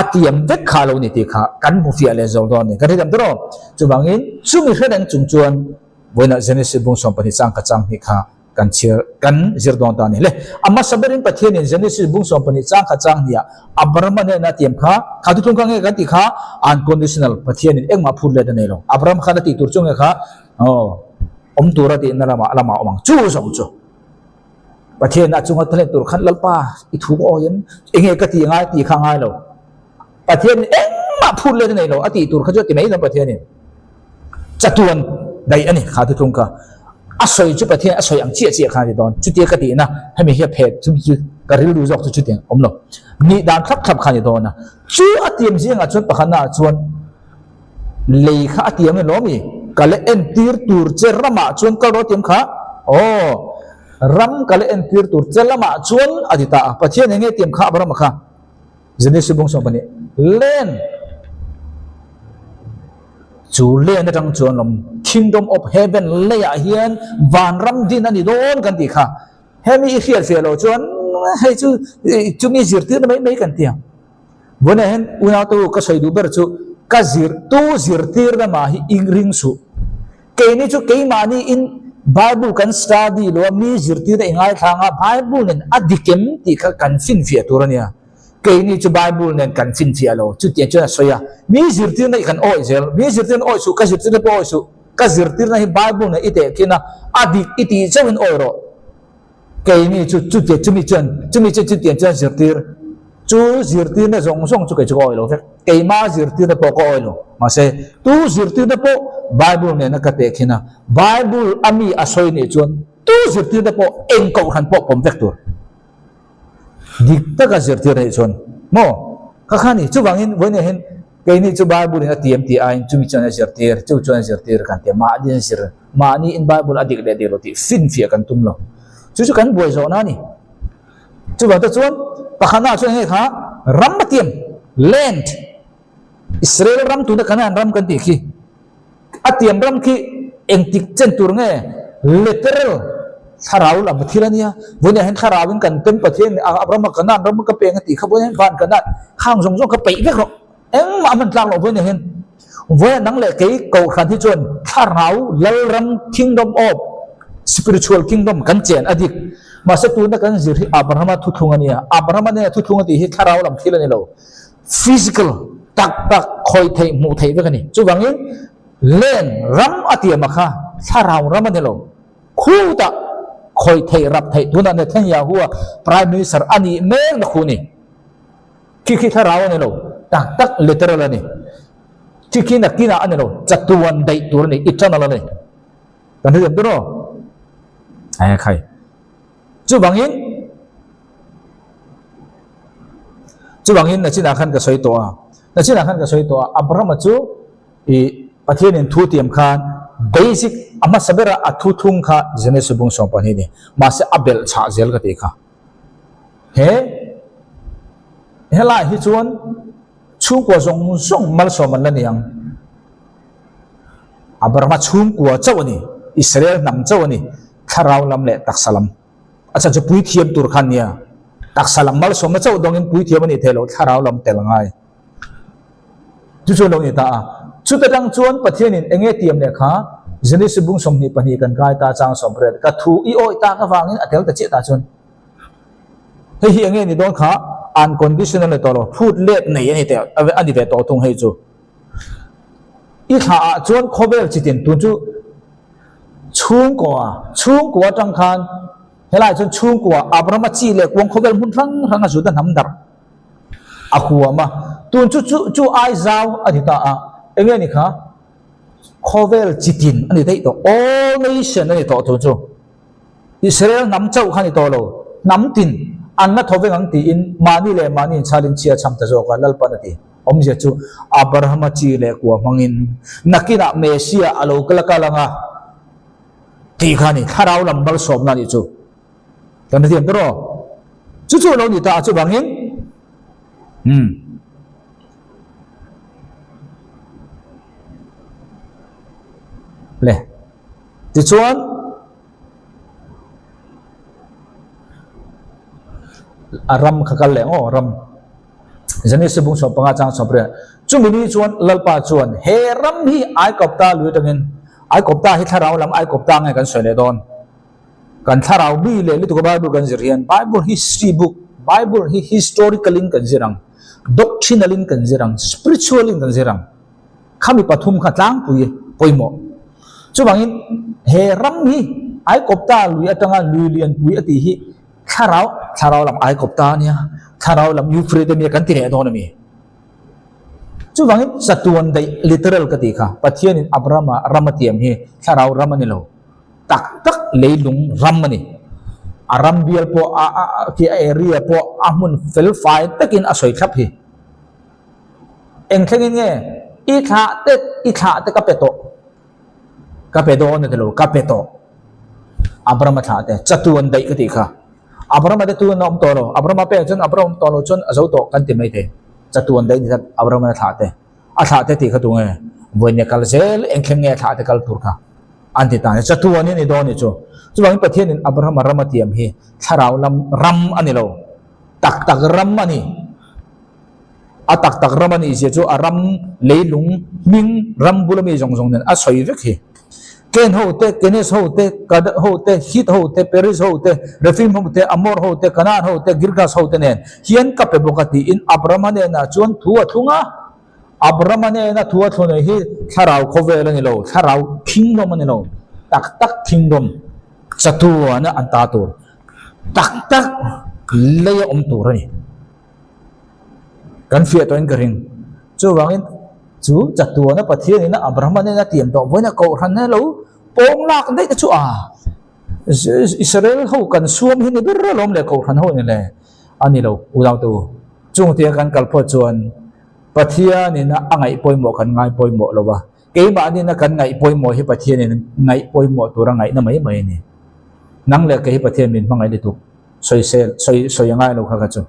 a tiam vek kha a lo ni tih kha kan hmu fiah leh zawk dawn a ni. Kan hrethiam tawh rawh. Chuvangin chumi hre reng chung chuan vawiinah Genesis bung 12 chang kha chang hnih kha kan chhiar kan zir dawn ta a ni. Le, a hmasa berin Pathianin Genesis bung 12 chang kha chang hniha Abrahama hnena a tiam kha, kha thuthlung kha nge kan tih kha unconditional Pathianin engmah phut let a nei lo. Abraham khan a tih tur chu nge kha aw awm tura tihna lamah lamah a awm ang. Chu zawng chu. Pathian a chunga thlen tur khan Lalpa i thu ka awi em? Enge ka tih ngai tih kha ngai lo. Pathian engmah phut let a nei lo a tih tur kha chu a ti mai lo Pathianin. Chatuan daih a ni kha thuthlung kha. A sawi chu Pathian a sawi ang chiah chiah khan a ti dawn. Chutia ka tihna hemi hi a phet chu chu ka rilru zawk chu chutiang awm lo. Nih dan thlap thlap kha a ni dawn a. Chu a tiam zingah chuan pakhatnaah chuan Lei kha a tiam emaw mi? Ka la entir tur che ramah chuan kal rawh a tiam kha. Aw, ram ka la entir tur che lamah chuan a ti ta a. Pathian eng nge tiam kha Abraham a kha? Genesis bung 12. Land chu land atang chuan lawm Kingdom of Heaven leiah hian vanram din a ni dawn kan tih kha. Hemi i hriat fiah loh chuan hei chu chumi zirtirna mai mai kan ti ang. Vawiinah hian unautu ka sawi duh ber chu ka zir tu zirtirna mah hi i ring suh. Keini chu keimahni in Bible kan study lo a, mi zirtirna i ngaithlang a, Bible nen a dik em tih kha kan finfiah tur a nia. Keini chu Bible nen kan finfiah lo, chutiang chuan a sawi a. Mi zirtirna i kan awih zel, mi zirtirna awih suh, ka zirtirna pawh awih suh, ka zirtirna hi Bible nen i tehkhin a, a dik i tih chauhin awih rawh. Keini chu chutia chumi chuan chumi chu chutiang chuan zirtir chu zirtirna zawng zawng chu kei chu ka awih lo vek. Keima zirtirna pawh ka awih lo. Mahse tu zirtirna pawh Bible nena ka teh khin a, Bible a mi a sawi nih chuan tu zirtirna pawh eng kohhran pawh pawm vek tur. Dik taka zirtir neih chuan maw ka kha ni. Chuvangin vawiin hian keini chu Bible in a tiam tih aiin chumi chuan a zirtir, chu chuan a zirtir kan ti a, mahni an zir. Mahni in Bible a dik leh dik lo tih finfiah kan tum lo. Chu chu kan buai zawhna a ni. Chuvang te chuan pakhatnaah chuan enge kha ram a tiam, land, Israel ram tuna Canaan ram kan tih khi a tiam ram khi engtik chen tur nge literal thlarau lam thil a nia. Vawiinah hian thlarauin kan tem Pathian Abraham a Canaan ram ka peng a tih kha vawiinah hian van Canaan khang zawng zawng kha peih vek rawh. Engmah a hman tlak loh vawiinah hian vawiinah nang leh kei kohhran hi chuan thlarau lalram kingdom of spiritual kingdom kan chen a dik. Mahse tuna kan zir hi Abrahama thuthlung a nia. Abrahama nena thuthlung a tih hi thlarau lam thil a ni lo. Physical tak tak khawih theih hmuh theih vek a ni. Chuvangin land ram a tiam a kha thlarau ram a ni lo. Khutah khawih theih rap theih tunah Netanyahu-a prime minister a nih mek na khu ni. Khi khi thlarau a ni lo, tak tak literal a ni. Khi khi nakinah a ni lo, chatuan daih tur a ni, eternal a ni. Kan hrethiam tur aw? Ai khai. Chuvangin. Chuvangin nachinah khan ka sawi tawh a, nachinah khan ka sawi tawh a, Abrahama chu i Pathianin thu tiam khan basic a hmasa bera a thu thung kha Genesis bung 12 ni. Mahse a belh chhah zel ka tih kha. He helai hi chuan chhungkua zawng zawng malsawm an la ni ang. Abrahama chhungkua chauh a ni, Israel hnam chauh a ni, thlarau lam leh taksa lam. A chhan chu puithiam tur khan nia. Taksa lam malsawmna chauh dawngin puithiam a nih theih loh, thlarau lam tel ngai. Chu chu a lo ni ta a. Chuta tang chuan Pathianin eng nge tiam leh kha Genesis bung 22 kan kai ta chang 18 ka thu i awih tak avangin a tel ta chiah ta chuan hei hi eng nge ni dawn kha unconditional ni tawh lo, phut let nei a ni teh a ni ve tawh thung hei chu. I thla ah chuan khawvel chitin tun chu Chhungkua, chhungkua atang khan helai chuan chhungkua Abrahama chi leh kuang khawvel hmun hrang hrang a Juda hnam darh a huam a. Tun chu chu chu ai zau a ni ta a, eng nge ni kha? Khawvel chitin a ni daih tawh, all nation a ni tawh tun chu. Israel hnam chauh kha ni tawh lo, hnam tin an la tho veng ang tiin mahni leh mahni inchhalin chhia chham ta zawk a, Lalpan a ti. Awmzia chu Abrahama chi leh kua hmangin nakinah Messiah a lo kal kal ang a tih kha a ni. Thlarau lam malsawmna a nih chu. Kan hrethiam ta rawh. Chu chu a lo ni ta a, chuvangin umm. Le. Tichuan a ram kha kal leh ang aw, ram. Genesis bung 15 chang 18 chumi ni chuan Lalpa chuan he ram hi Aikawpta lui atangin Aikawpta hi thlarau lam Aikawpta nge kan sawi leh dawn kan thlarau mi leh lutuk a Bible kan zir hian Bible hi history book Bible hi historical in kan zir ang doctrinal in kan zir ang spiritual in kan zir ang khami pathum kha tlangpui pawimawh chuvangin he ram hi Aikawpta lui atanga lui lianpui a tih hi Thlarau, thlarau lam ai kawp ta a nia, thlarau lam Euphrates a nia kan ti leh dawn a mi. Chuvangin chatuan daih literal ka tih kha, Pathianin Abrahama ram a tiam hi thlarau ram a ni lo, tak tak leilung ram a ni. A ram bial pawh a a khi a area pawh a hmun fel fai takin a sawi thlap hi. Eng thlengin nge i thlah te i thlah te ka pe tawh. Ka pe dawn a ti lo, ka pe tawh. Abrahama thlah te, chatuan daih ka tih kha. Abrahama te tun a awm tawh lo, Abrahama pek chuan Abraham awm tawh lo chuan a zo tawh kan ti mai thei. Chatuan daih ni kha Abrahama thlah te. A thlah te tih kha tu nge? Vawiin kal zel eng thleng nge a thlah te kal tur kha an ti ta a ni. Chatuan hi a ni dawn ni chu. Chuvangin Pathianin Abrahama ram a tiam hi thlarau lam ram a ni lo, tak tak ram a ni. A tak tak ram a nih zia chu a ram leilung hming ram bula mi zawng zawng nen a sawi vek hi. Ken ho te, Kenes ho te, Kad ho te, Hit ho te, Periz ho te, Refim ho te, Amor ho te, Kanaan ho te, Girgas ho te nen hian ka pe bawk a tiin Abrahama hnenah chuan thu a thlung a. Abrahama hnena thu a thlun hi thlarau khawvel a ni lo, thlarau kingdom a ni lo, tak tak kingdom chatuana an ta tur, tak tak leia awm tur a ni. Kan fiah tawhin ka ring. Chuvangin chu chatuana Pathianin a Abrahama nena tiam tawh vawiin a kohhran he lo pawng lak daih te chu a Israel ho kan suam hi ni ber alawm le kohhran ho ni le a ni lo unau te u. Chung tia kan kal phawt chuan Pathianin a ngaih pawimawh kan ngai pawimawh lo va, keimahnin a kan ngaih pawimawh hi Pathianin ngaih pawimawh tura ngaihna mai mai a ni. Nang leh kei hi Pathian min hmangaih lutuk. Sawisel, sawi, sawi a ngai lo kha kha chu.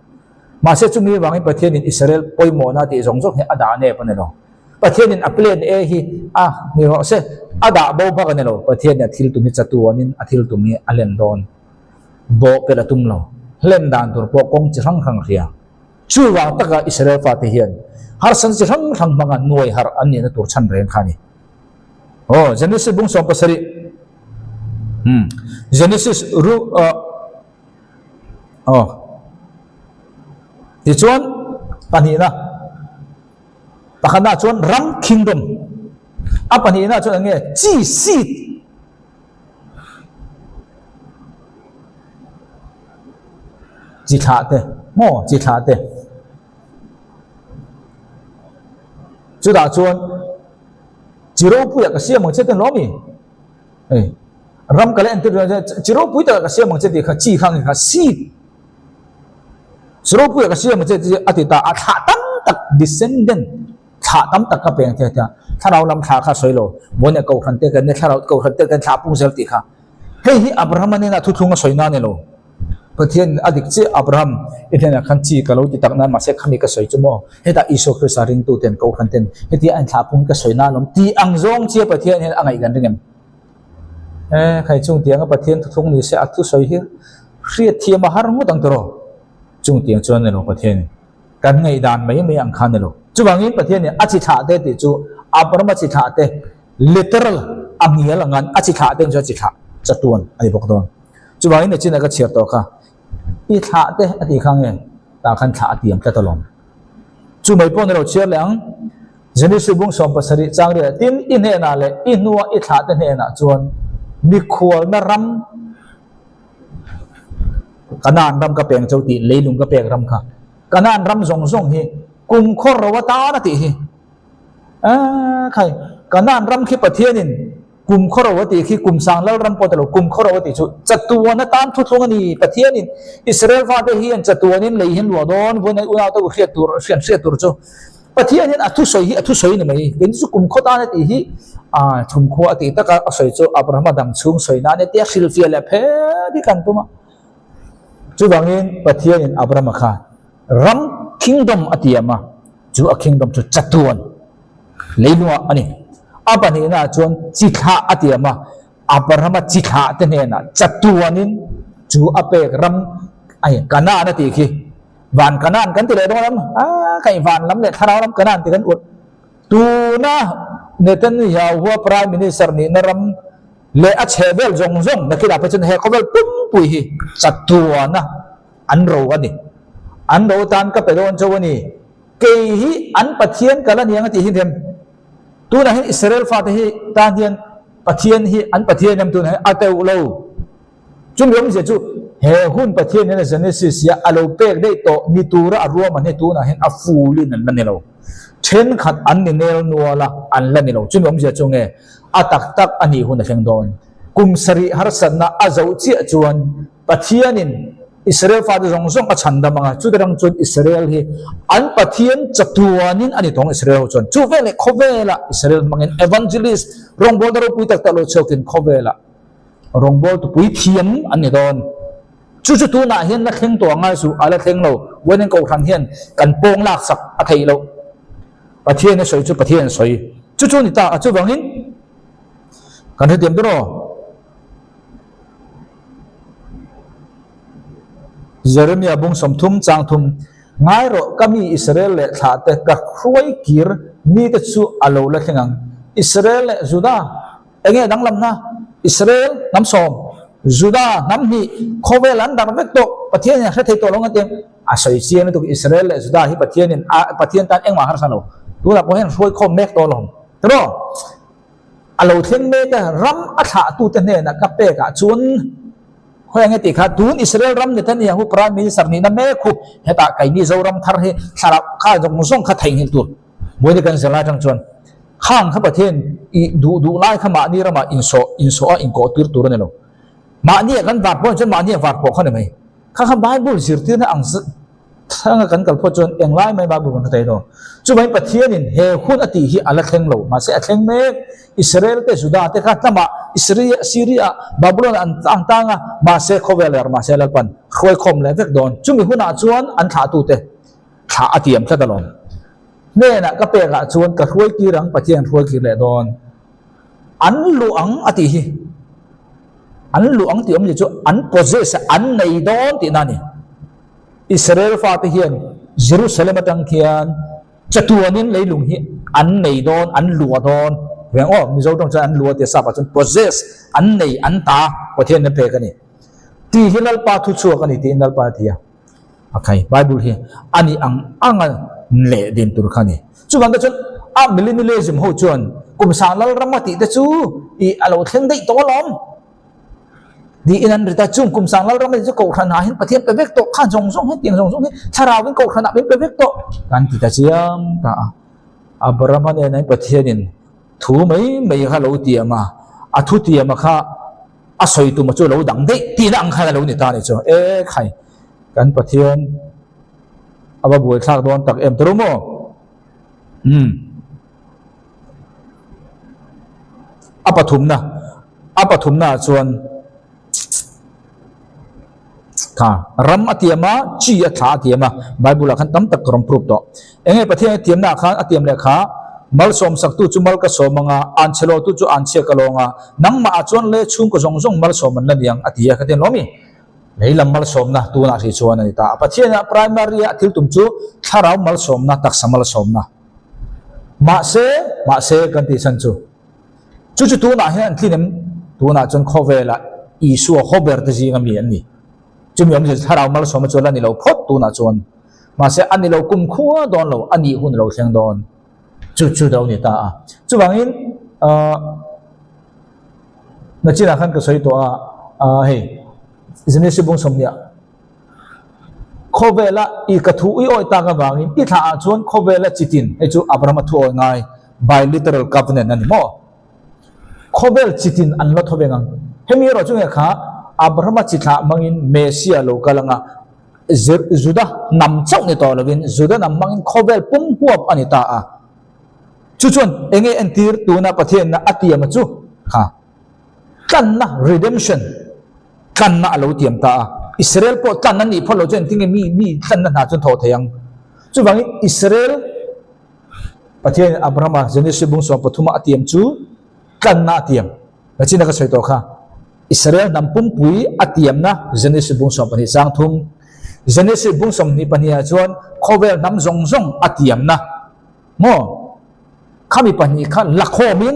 Mahse chumi avangin Pathianin Israel pawimawhna tih zawng zawng hi a dah nep a ni lo. Pathianin a plan A hi a ni rawh se, a dah bo bak a ni lo. Pathianin a thil tum hi chatuanin a thil tum hi a hlen dawn. Bawh pelh a tum lo. Hlen dan tur pawh kawng chi hrang hrang hria. Chuvang taka Israel fate hian harsan chi hrang hrang hmanga nuai harh an nihna tur chhan reng kha a ni. Aw, Genesis bung 17. Hmm. Genesis ru uh, oh. Tichuan pahnihna pakhatna chuan ram kingdom a pahnihna chuan enge chi seed chi thlah te maw chi thlah te chutah chuan chi ropuia ka siam ang che ten lawm i Hei, ram ka la entir dawn che, chi ropui takah ka siam ang che tih kha chi kha nge kha seed. Chi ropuia ka siam ang che tih a ti ta a, thlah tam tak descendant thlah tam tak ka peng thei a tia, thlarau lam thlah kha a sawi lo, Vawinia kohhran te kan nia thlarau kohhran te kan thlah pung zel tih kha. Hei hi Abraham a nena thuthlung a sawi na a ni lo. Pathian a dik chiah Abraham i hnenah khan chi ka lo ti tak nan mahse khami ka sawi chu maw hetah Isua Krista ringtu ten kohhran ten hetia a inthlah pung hi ka sawi na alawm tih ang zawng chiah Pathian hian a ngaih kan ring em? E khai chung tianga Pathian thuthlung ni se a thusawi hi hriat thiam a har ngawt ang tawh chung tiang chuan ni lo Pathian kan ngaihdan mai mai ang kha ni lo. Chuvangin Pathian in a chi thlah te tih chu Abraham a chi thlah te literal a ngial ang an a chi thlah te chu a chi thlah chatuan a ni bawk dawn. Chuvangin nichin a ka chhiar tawh kha i thlah te a tih kha nge tah khan thlah a tiam tlat alawm. Chu mai pawh ni lo chhiar leh ang Genesis bung 17 chang riah tin i hnenah leh i hnua i thlah te hnenah chuan mikhualna ram Kanaan ram ka peng cho tih leilung ka pek ram kha Kanaan ram zawng zawng hi kum khawr ro atan a tih hi. Aaa khai Kanaan ram khi Pathianin kum khaw ro a tih khi kum sang lal ram pawh ta lo kum khaw ro a tih chu chatuan atan thuthlung a ni. Pathianin Israel fate hian chatuanin lei hian luah dawn vawiin unau te u hriat tur hriat hriat tur chu Pathian hian a thusawi hi a thusawi ni mai. Kei chu kum khaw tan a tih hi aa chhumkhua a tih taka a sawi chu Abrahama dang chhung sawi nan a tia hrilhfiah leh phet hi kan tum a. Chuvangin Pathianin Abrahama kha ram kingdom a tiam a, chu a kingdom chu chatuan leilungah a ni. A pahnihnaah chuan chi thlah a tiam a, Abrahama chi thlah te hnenah chatuanin chu a pek ram a ni. Kanaan a tih khi van Kanaan kan ti leh dawn em? A khaih van lam leh thlarau lam Kanaan ti kan ulh. Tuna Netanyahu-a Prime Minister nihna ram leh a chheh vel zawng zawng nakinah phei chuan he khawvel pumpui hi chatuana an ro a ni. An ro tan ka pe dawn chauh a ni. Kei hi an Pathian kal a ni ang a tih hi rem. Tunah hian Israel fate hi tan hian Pathian hi an Pathian em tunah hian a teuh lo. Chumi awmzia chu he hun Pathian hian Genesis hi a lo pek daih tawh ni tura a ruahman hi tunah hian a fulin an la ni lo. Thenkhat an ni nel nual a, an la ni lo. Chumi awmzia chu nge a tak tak a nih hun a thleng dawn. Kum sarih harsatna a zoh chiah chuan Pathianin Israel fate zawng zawng a chhan dam ang a, chuti rang chuan Israel hi an Pathian chatuanin a ni tawng Israel ho chuan. Chu veleh khawvelah Israel hmangin evangelist rawngbawlna ropui tak tak lo chhuakin khawvelah Rawngbâwl tupui thiam an ni dawn. Chu chu tunah hian la thleng tawh angai suh, a la thleng lo. Vawiin Kohhran hian kan pawng laksak a theih loh. Pathian a sawi chu Pathian a sawi. Chu chu a ni ta a, chuvangin kan hrethiam ber aw. Jeremia bung 30 chang thum, Ngai rawh, ka mi Israel leh thlahte ka hruai kir mite chu a lo la thleng ang. Israel leh Juda Enge danglamna? Israel hnam sawm, Juda hnam hnih, khawvel an darh vek tawh, Pathianin a hre thei tawh lo ngatin a sawi chiang lutuk. Israel leh Juda hi Pathianin a Pathian tan engmah harsa lo. Tunah pawh hian hruai khawm mek tawh lo. Tiraw? A lo thleng mek a, ram a thlahtute hnenah ka pekah chuan khawi ange tih kha tun Israel ram Netanyahu Prime Minister nihna mek hu hetah keini Zoram thar hi thlarau kha zawng zawng kha theihnghilh tur. Buaina kan zir lai atang chuan khang kha Pathian i duh duh lai kha mahni ramah insawh insawh a inkawh tir tur a ni lo. Mahni ah kan var pawh chuan mahni ah var pawh kha ni mai. Kha kha Bible zirtirna ang thanga kan kal phawt chuan englai mai Bible kan hre thei lo. Chuvangin Pathianin he hun a tih hi a la thleng lo. Mahse a thleng mek. Israel te Juda te kha hnamah Syria Syria Babylon an ang tang a, mahse khawvel er mahse Lalpan hruaikhawm leh vek dawn. Chumi hunah chuan an thlahtute Thlah a tiam tlat alawm. Hnenah ka pekah chuan ka hruai kir ang, Pathian hruai kir leh dawn. An luh ang a tih hi. An luh ang tih awmzia chu an possess a, an nei dawn tihna a ni. Israel fate hian Jerusalem atang khian chatuanin leilung hi an nei dawn, an luah dawn. Reng aw, Mizo tawng chuan an luah tia sap ah chuan possess, an nei, an ta, Pathian a pek a ni. Tih hi Lalpa thuchhuak a ni tiin Lalpa a ti a. A khai, Bible hi a nih ang anga leh din tur kha a ni. Chuvang te chuan a millennialism ho chuan kum sang lal ram a tih te chu ih a lo thleng daih tawh alawm tiin an rit a. Chung kum sang lal ram a tih chu kohhran ah hian Pathian pe vek tawh kha zawng zawng hi tiang zawng zawng hi thlarau in kohhran ah min pe vek tawh kan ti ta chiam ta a. Abrahama nena Pathianin thu mai mai kha lo tiam a, a thu tiam a kha A sawi tuma chu lo dang daih tihna ang khan a lo ni ta a ni chu. E khai, kan Pathian A va buaithlak dawn tak em tawh maw? Umm. A pathumna, a pathumna ah chuan kha ram a tiam a, chi a thla a tiam a, Bible ah khan tam tak ka rawn prove tawh. Enge Pathian a tiamna ah khan a tiam leh kha malsawm saktu chu mal ka sawm ang a, anchhe lawtu chu anchhia ka lawng a, nangmah ah chuan le chhungkaw zawng zawng malsawm an la ni ang a ti a, ka ti lawm i. Lei lam malsawmna tunah hrih chuan a ni ta. Pathianah primary a thil tum chu thlarau malsawmna, taksa malsawmna. Mahse, mahse kan tih chhan chu, chu chu tunah hian an tlin em? Tunah chuan khawvelah Isua hawber te zinga mi an ni. Chumi awmzia chu thlarau malsawmna chu la ni lo phawt tunah chuan. Mahse, a ni lo kumkhua dawn lo, a nih hun a lo thleng dawn. Chu chu lo ni ta a. Chuvangin, ahh. Nachinah khan ka sawi tawh a, aah hei Genesis bung sawmhnih ah khawvela i ka thu i awi tak avangin i thlah ah chuan khawvela chitin hei chu Abraham a thu awi ngai biliteral covenant a ni maw? Khawvel chitin an la tho veng ang. Hemi erawh chu nge kha Abraham a chi thlah hmangin Messiah lo kal anga Juda hnam chauh ni tawh lovin Juda hnam hmangin khawvel pum huap a ni ta a. Chu chuan eng nge entir tuna Pathianna a tiam a chu? Kha tlanna, redemption, tlanna a lo tiam ta a. Israel pawh tlan an nih phawt lo chuan engtin nge mi mi tlanna hna chuan thawh thei ang? Chuvangin Israel Pathianin Abrahama Genesis bung 13 a tiam chu tlanna a tiam. Nachina ka sawi tawh kha. Israel hnam pumpui a tiamna Genesis bung 12 chang thum. Genesis bung 22 ah chuan khawvel hnam zawng zawng a tiamna. Maw? Khami kha lakhawmin,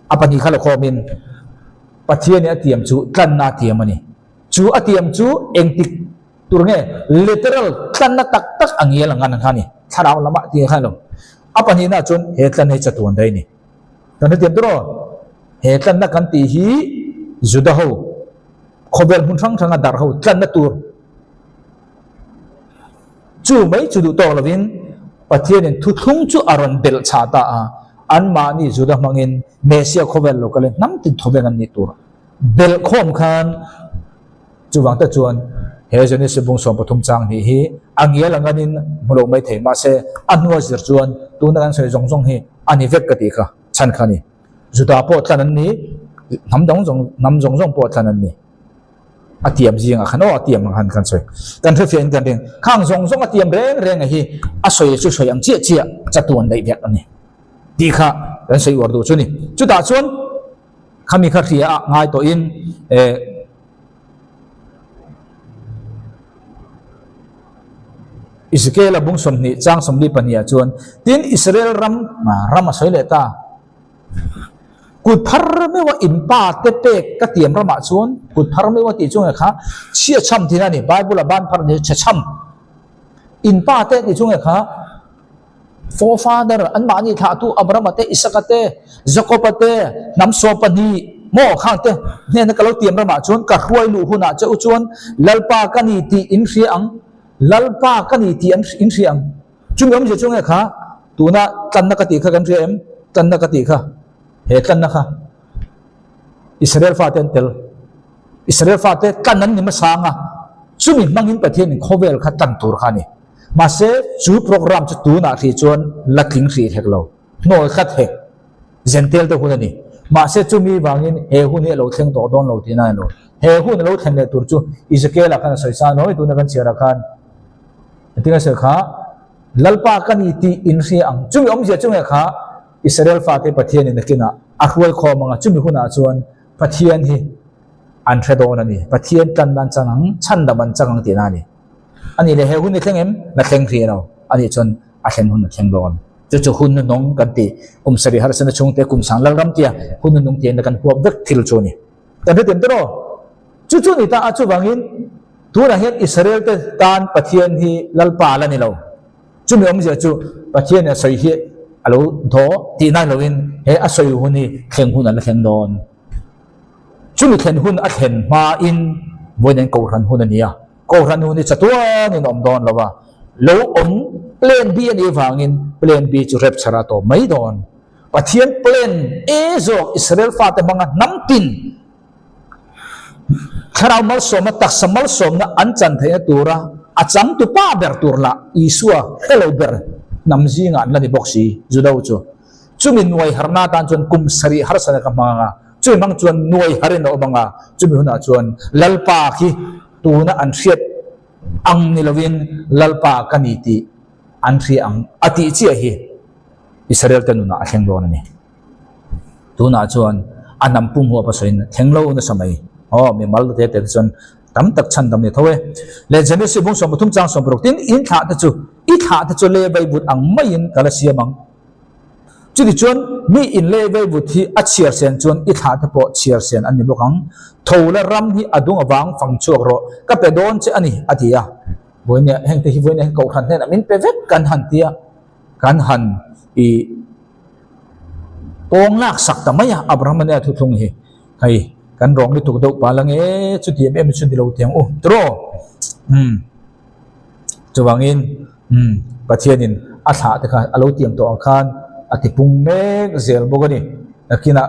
a kha lakhawmin Pathianin a tiam chu tlanna a tiam a ni. Chu a tiam chu engtik tur nge literal tlanna tak tak a ngial ang kha a ni. Thlarau lamah tih kha a ni lo. A pahnihna chuan he tlanna hi chatuan daih a ni. Kan hrethiam tur aw. He tlanna kan tih hi Juda ho khawvel hmun hrang hranga darh ho tlanna tur. Chu mai chu duh tawk lovin Pathianin thuthlung chu a rawn belh chhah ta a, anmahni Juda hmangin Messiah khawvel lo kalin hnam tin thawveng an nih tur belh khawm khan chuvang te chuan he Genesis bung 13 chang hnih hi a ngial ang anin hmu lo mai thei mahse a hnua zir chuan tuna kan sawi zawng zawng hi a ni vek ka tih kha chhan kha a ni. Juda pawh tlan an ni, hnam dang zawng hnam zawng zawng pawh tlan an ni. A tiam zingah khan aw a tiam ang khan kan sawi. Kan hrefiah in kan ring. Khang zawng zawng a tiam reng reng a hi a sawi chu sawi ang chiah chiah chatuan daih vek a ni tih kha kan sawi uar duh chu ni. Chutah chuan khami kha hria ah ngai tawhin eh Ezekiel a bung 20 chang 42 ah chuan tin Israel ram ram a sawi leh ta. Kut phar meuha in pa te pek ka tiam ramah chuan kut phar meuha tih chu nge kha chhia chham thin a ni. Bible a ban phar ni chhe chham. In pa te tih chu nge kha forefather anmahni thlahtu Abrahama te, Isaka te, Jakoba te, hnam 12 maw khang te hnena ka lo tiam ramah chuan ka hruai luh hunah che u chuan Lalpa ka ni tih in hria ang, Lalpa ka ni tih an in hria ang. Chumi awmzia chu nge kha tuna tlanna ka tih kha kan hria em? Tlanna ka tih kha he tlanna kha Israel fate an tel. Israel fate tlan an ni hmasa ang a, chumi hmangin Pathianin khawvel kha tlan tur kha a ni. Mahse chu program chu tunah hrih chuan la tling hrih hek lo, hnawl tlat hek, zentel te hun a ni. Mahse chumi vangin he hun hi a lo thleng tawh dawn lo tihna a ni lo. He hun a lo thlen leh tur chu Ezekiel-ah khan a sawi sa nawi tuna kan chhiarah khan Engtin a sawi kha, Lalpa ka ni tih in hria ang. Chumi awmzia chu nge kha, Israel fate Pathianin nakinah a hruai khawm ang a, chumi hunah chuan Pathian hi an hre dawn a ni. Pathian tlan nan chang ang, chhandam an chang ang tihna a ni. A nih leh he hun hi thleng em? La thleng hrih lo. A nih chuan a thlen hun a thleng dawn. Chu chu hun nunung kan tih, kum sarih harsatna chhungte kum sang Lalram tia hun nunung tiin kan huap vek thil chu a ni. Kan hre tiam tawh. Chu chu ni ta a, chuvangin tunah hian Israel te tan Pathian hi Lalpa la ni lo. Chumi awmzia chu Pathian a sawi hi a lo daw tih nan loin he a sawi hun hi thleng hun a la thleng dawn. Chumi thlen hun a thlen hmain vawiin an kohhran hun a ni a, kohhran hun hi chatuanin a awm dawn lo a, lo awm plan B a nih avangin plan B chu rapture a tawp mai dawn. Pathian plan A zawk Israel fate hmanga hnam tin Thlarau malsawmna, taksa malsawmna an chan theihna tura A changtu pa ber tur lah Isua hre lo ber hnam zingah an la ni bawk si, Juda ho chu. Chumi nuai harna atan chuan kum sarih harsana ka hmang ang a, chumi hmang chuan nuai harin a awm ang a, chumi hunah chuan Lalpa khi tuna an hriat ang ni lovin Lalpa ka ni tih an hria ang a tih chiah hi Israel te nunah a thleng dawn a ni. Tunah chuan a hnam pum huap a sawiin thleng lo nasa mai. Aw, mi mal te te chuan tam tak chhan dam ni tho e. Le Genesis bung 13 chang 16 tin in thlah te chu i thlah te chu le vai vut ang maiin ka la siam ang. Chuti chuan mi in le vai vut hi a chhiar sen chuan i thlah te pawh chhiar sen an ni bawk ang. Tho la ram hi a dung avang fang chhuak rawh ka pe dawn che a ni a ti a. Vawinia heng te hi vawinia heng kohhran hnenah min pe vek kan han tia kan han i pawng lak sak ta mai a Abraham ania thuthlung hi hei kan rawng lutuk deuh pal ange chuti em em chu ni lo tiang u tiraw umm chuvangin umm Pathianin a thlah te kha a lo tiam tawh ang khan a ti pung mek zel bawk a ni nakinah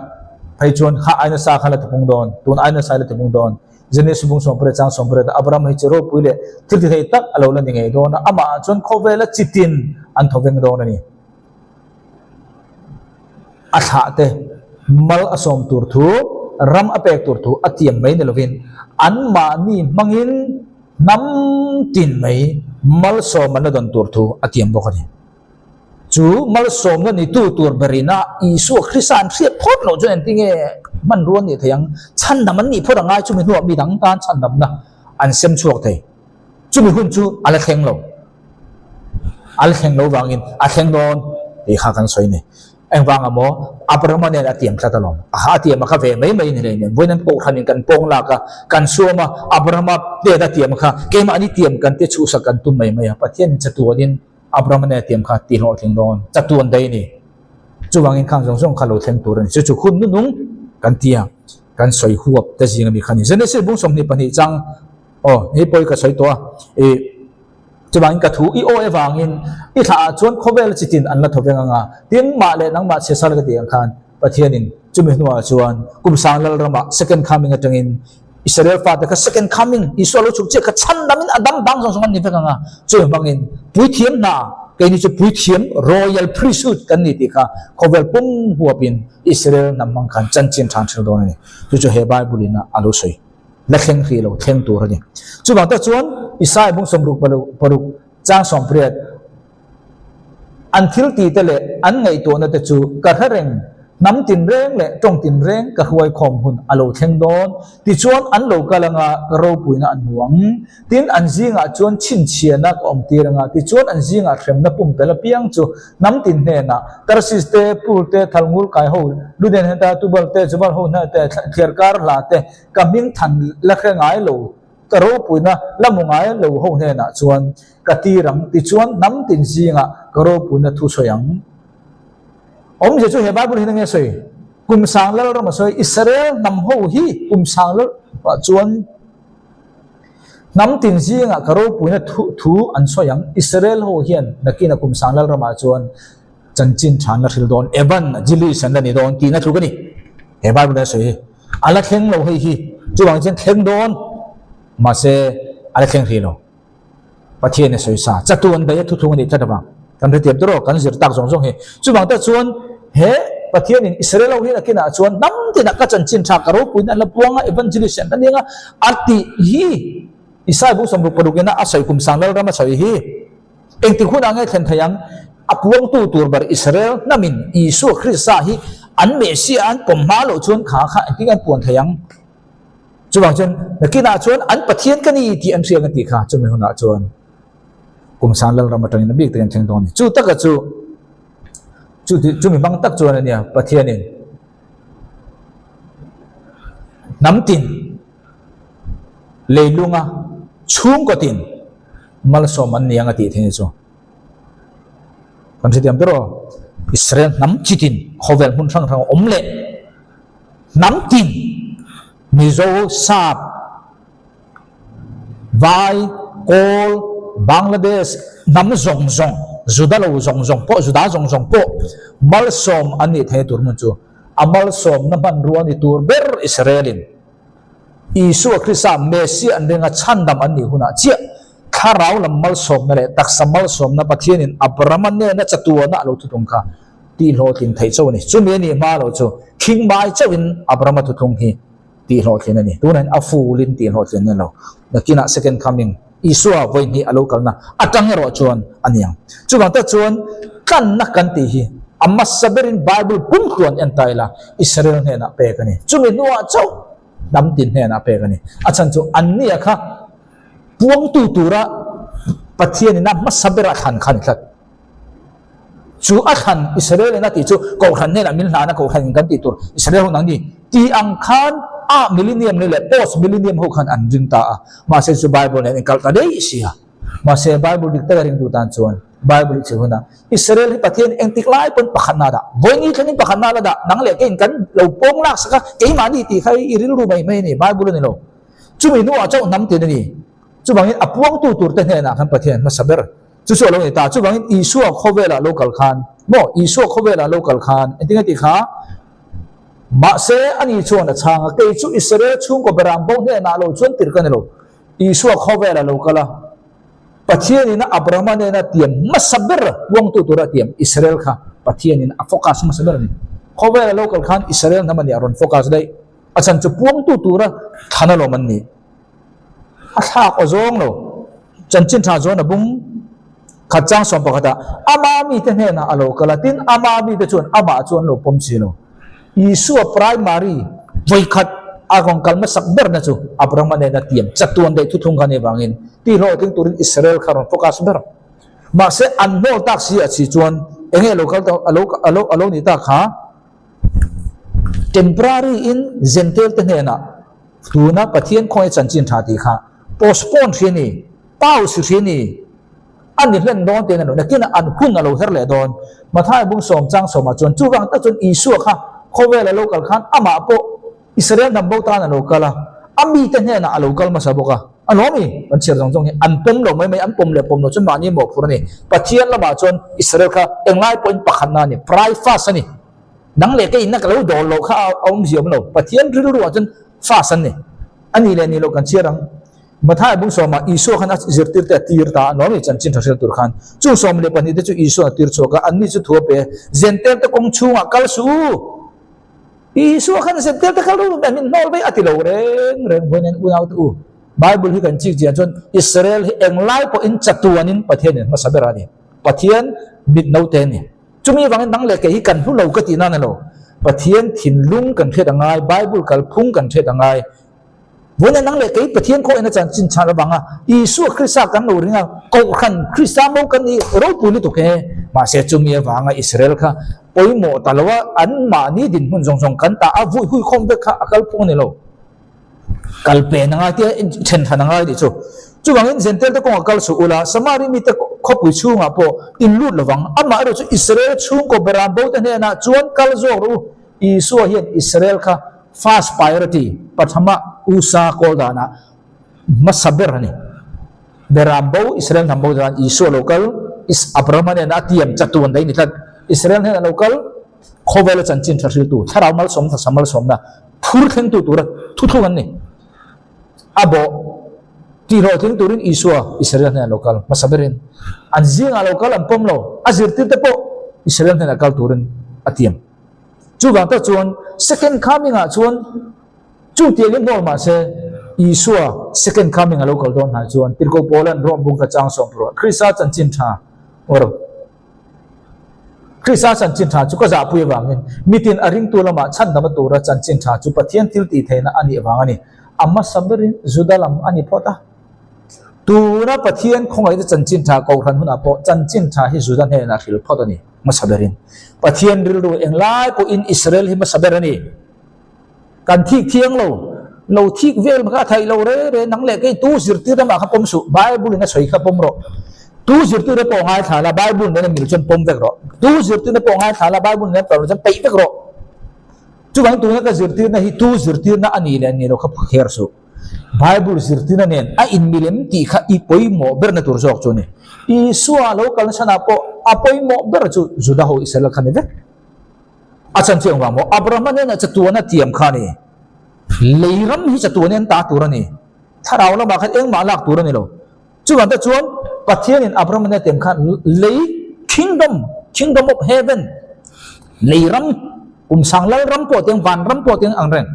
phei chuan kha ai nasa kha la ti pung dawn tun ai nasa la ti pung dawn Genesis bung 18 chang 18 ah Abraham hi chi ropui leh thil ti thei tak a lo la ni ngei dawn a amah ah chuan khawvela chitin an thaw veng dawn a ni. A thlah te mal a sawm tur thu, ram a pek tur thu a tiam mai ni lovin anmahni hmangin hnam tin mai malsawm an la dawn tur thu a tiam bawk a ni. Chu malsawmna ni tu tur berina Isua Krista an hriat phawt loh chuan engtinge hmanrua an nih thei ang? Chhandam an nih phawt a ngai chumi hnuah mi dang tan chhandamna an sem chhuak thei. Chumi hun chu a la thleng lo. A la thleng lo vangin a thleng dawn tih kha kan sawi ni. Engvang amaw Abrahama nen a tiam tlat alawm. Aha a tiam a kha ve mai mai ni hlei nen. Vawiin an kohhranin kan pawng lak a, kan suam a, Abrahama hnen a tiam kha keimahni tiam kan ti chhuhsak kan tum mai mai a. Pathianin chatuanin Abrahama nen a tiam kha ti hlawhtling dawn chatuan daih a ni. Chuvangin khang zawng zawng kha lo thleng tur a ni. Chu chu hun nunung kan ti a, kan sawi huap te zing ami kha a ni. Genesis bung 22 chang aw hei pawh hi ka sawi tawh a, ih chuvangin ka thu i aw avangin i thlah ah chuan khawvel chitin an la thaw veng ang a, tin mah leh nangmah chhe sal ka tih ang khan Pathianin chumi hnuah chuan kum sang lal ramah second coming atangin Israel fate kha second coming Isua lo chhuk chiah kha chhan damin a dam bang zawng zawng an ni vek ang a, chumi hmangin puithiam hna keini chu puithiam royal priesthood kan ni tih kha khawvel pum huapin Israel hnam hmang khan chanchin than hril dawn a ni. Chu chu he Bible in a lo sawi. La thleng hrih lo thleng tur a ni. Chuvang tak chuan Isaiah bung 66 chang 18 an thil tih te leh an ngaihtuahna te chu ka hre reng, hnam tinreng leh tawng tinreng ka hruai khawm hun a lo thleng dawn. Tichuan an lo kal anga ka ropuina an hmu ang. Tin, an zingah chuan chhinchhiahna ka awm tir anga, tichuan an zingah hremna pumpelh apiang chu hnam tin hnenah, Tarsis te, Pur te, Thalngul kai ho, Luden heta, Tubal te, Jubal ho hna te, Thliarkar hla te, Ka hming than la hre ngai lo, ka ropuina la hmu ngai lo ho hnenah chuan ka tir ang, tichuan hnam tin zingah ka ropuina thu sawi ang. Awmzia chu he Bible hian enge sawi? Kum sang lal ram a sawi, Israel hnam ho hi kum sang lal ah chuan hnam tin zingah ka ropuina thu an sawi ang. Israel ho hian nakin a kum sang lal ramah chuan chanchin tha an la hril dawn, Evan Jilis an la ni dawn tihna tluk a ni. He Bible hian a sawi hi a la thleng lo hei hi chuvang chuan thleng dawn mahse a la thleng hrih lo. Pathian a sawi sa chatuan daih a thuthlung a nih tlat avang kan hrethiam tawh rawh kan zir tak zawng zawng hi. Chuvang tak chuan he Pathianin Israel ho hi a kinah chuan hnam tinah ka chanchin tha ka ropuiin an la puang a evangelist an la ning a a tih hi Isaiah bung 66 ina a sawi kum sang lalram a sawi hi. Engtik hunah nge thlen thei ang? A puangtu tur ber Israel hnamin Isua Krista hi an Messiah an pawm hma loh chuan kha kha engtin an puan thei ang? Chuvang chuan nakinah chuan an Pathian ka ni tih an hria ang a tih kha chumi hunah chuan kum sang Lalram atangin a bik takin an thleng dawn a ni. Chu taka chu chumi hmang tak chuan a nia Pathianin hnam tin leilunga chhungkaw tin Malsawm an ni ang a tih theih chu. Kan hrethiam ber aw. Israel hnam chitin khawvel hmun hrang hrang awm leh hnam tin Mizo, Sap, Vai, Kawl, Bangladesh hnam zawng zawng, Juda lo zawng zawng pawh, Juda zawng zawng pawh malsawm an nih theih tur hmun chu a malsawmna hmanrua ni tur ber Israel in Isua Krista Messiah an ringa chhandam an nih hunah chiah. Thlarau lam malsawmna leh taksa malsawmna Pathianin Abrahama nena chatuana a lo thuthlung kha tihhlawhtlin theih chauh a ni. Chumi a nih hma lo chu khingmai chauhin Abrahama thuthlung hi tihhlawhtlin a ni. Tunah hian a fulin tihhlawhtlin a ni lo. Nakinah Second Coming, Isua vawi hnih a lo kalna atang erawh chuan a ni ang. Chuvang tak chuan tlanna kan tih hi a hmasa berin Bible pumtluan en ta ila Israel hnenah pek a ni. Chumi hnuah chauh hnam tin hnenah pek a ni. A chhan chu annia kha puangtu tura Pathianin a hmasa berah thlan kha a ni tlat. Chu a thlan Israel in a tih chu Kohhran hnenah min hlan a, Kohhran in kan tih tur Israel ho nang ni tih ang khan a millennium ni leh post millennium ho khan an ring ta a. Mahse chu Bible nen inkalh ta daih si a. Mahse Bible dik taka ringtu tan chuan Bible i chhe hunah Israel hi Pathian engtik lai pawn pakhatna a dah. Vawiin thlengin pakhatna a la dah. Nang leh keiin kan lo pawng lak sak a, keimahni tih kha i rilru mai mai a ni, Bible a ni lo. Chumi hnuah chauh hnam tin a ni. Chuvangin a puangtu turte hnenah khan Pathian hmasa ber chu chu a lo ni ta. Chuvangin Isua khawvelah lo kal khan, maw Isua khawvelah lo kal khan engtin nge tih kha? Mahse ani chuan a chhang a, kei chu Israel chhungkaw beram bo hnenah lo chuan tir ka ni lo. Isua khawvelah lo kal a, Pathianin a Abrahama nena tiam hmasa ber puangtu tura tiam Israel kha Pathianin a focus hmasa ber a ni. Khawvelah lo kal khan Israel hnam a nih a rawn focus daih. A chan chu puangtu tura thlan alawm an ni. A thlak aw zawng lo. Chanchin tha chuan a bung khat chang sawm pakhatah ama mite hnenah a lo kal a, tin ama mite chuan amah chu an lo pawm si lo. Isua primary vawikhat a rawn kal hmasak berna chu Abrahama nena tiam chatuan daih thuthlung kha a nih avangin tihhlawhtling turin Israel kha a rawn focus ber. Mahse an hnawl tak si ah si chuan enge a lo kal a lo a lo a lo nih tak kha? Temporary in Gentile te hnenah tuna Pathian khawngaih chanchin tha tih kha postpone hri a ni, pause hri a ni, a ni hlen dawn tiin a lo nakin an hun a lo her leh dawn. Matthai bung sawm chang sawmah chuan chuvang tak chuan Isua kha khawvel a lo kal khan amah pawh Israel hnam bo tan a lo kal a, a mite hnenah a lo kal hmasa bawk a. A lawm i, kan chhiar zawng zawng hi an pawm lo mai mai, an pawm leh pawm lo chuan mahni mawhphurh a ni. Pathian lamah chuan Israel kha englai pawhin pakhatna a ni, prai first a ni. Nang leh kei inna ka lo dawl loh kha a awmzia awm lo. Pathian rilruah chuan first an ni. A nih leh nih loh kan chhiar ang. Matthai bung sawmah Isua khan a zirtirte a tir ta a, nuam i chanchin tha hriat tur khan. Chung 12 te chu Isua'n a tir chhuak a, anni chu thu a pe, Zentelte kawng chhungah kal suh u! Isua khan zentelte kal ru ru min hnawl vei a ti lo reng reng vawiin hian unaute u, Bible hi kan chik chian chuan Israel hi englai pawhin chatuanin Pathianin hmasa ber a ni. Pathian mit note a ni. Chumi avangin nang leh kei hi kan hlu lo ka tih nan a lo. Pathian thinlung kan hriat a ngai, Bible kalphung kan hriat a ngai. Vawiin nang leh kei Pathian khaw ina chanchin chhan avanga Isua Krista kan lo ring a, Kohhran Krista mo kan ni ropui lutuk he. Mahse chumi avanga Israel kha pawimawh ta lo a, anmahni dinhmun zawng zawng kan tah a, vui huikhawm vek kha a kalphung a ni lo. Kal pen a ngai tia then hran a ngai tih chu. Chuvangin Gentile te kawngah kal suh ula, Samari mite khawpui chhungah pawh in lut lovang. Amah erawh chu Israel chhungkaw beram bo te hnenah chuan kal zawk rawh u. Isua hian Israel kha first priority, pathama usa kawl danah hmasa ber a ni. Beram bo, Israel hnam bo dan Isua lo kal, Abrahama hnenah a tiam chatuan daih ni tlat. Israel hnenah lo kal, khawvela chanchin tha hriltu, thlarau malsawmna, taksa malsawmna, Phur thlengtu tura thuthlung an ni. A bawh tihhlawhtling turin Isua Israel hnenah lo kal hmasa berin an zingah lo kal an pawm lo. A zirtirte pawh Israel hnenah kal turin a tiam. Chuvang tak chuan second coming ah chuan chu tiangin hnawl mah se Isua second coming a lo kal dawn hnai chuan Tirhkoh Paula'n Rome bung ka chang sawm ruah Krista chanchin tha or Krista chanchin tha chu ka zahpui avangin mitin a ringtu lamah chhandama tura chanchin tha chu Pathian thil tih theihna a nih avang a ni. A hmasa berin Juda lam a ni phawt a. Tuna Pathian khawngaihna chanchin tha Kohhran hunah pawh chanchin tha hi Juda hnenah hril phawt a ni hmasa berin. Pathian rilru englai pawhin Israel hi hmasa ber a ni. Kan thik thiang lo, lo thik vel kha a theih lo re re, nang leh kei tu zirtir lamah kha pawm suh, Bible in a sawi kha pawm rawh. Tu zirtir pawh ngaithla la, Bible nen a mil chuan pawm vek rawh. Tu zirtirna pawh ngaithla la, Bible nen a pawm chuan peih vek rawh. Chuvangin tuna ka zirtirna hi tu zirtirna a nih leh nih loh kha phuher suh. Bible zirtirna nen a inmilem tih kha i pawimawh berna tur zawk chu a ni. Isua lo kalna chhanah pawh a pawimawh ber chu Juda ho Israel kha ni vek. A chan chu engvang maw? Abrahama hnenah chatuan a tiam kha a ni. Lei ram hi chatuan hi an ta tur a ni. Thlarau lamah khan engmah lak tur a ni lo. Chuvang te chuan Pathianin Abraham a tem khan lei kingdom, kingdom of heaven, lei ram, kum sang lal ram pawh tiang, van ram pawh tiang ang reng.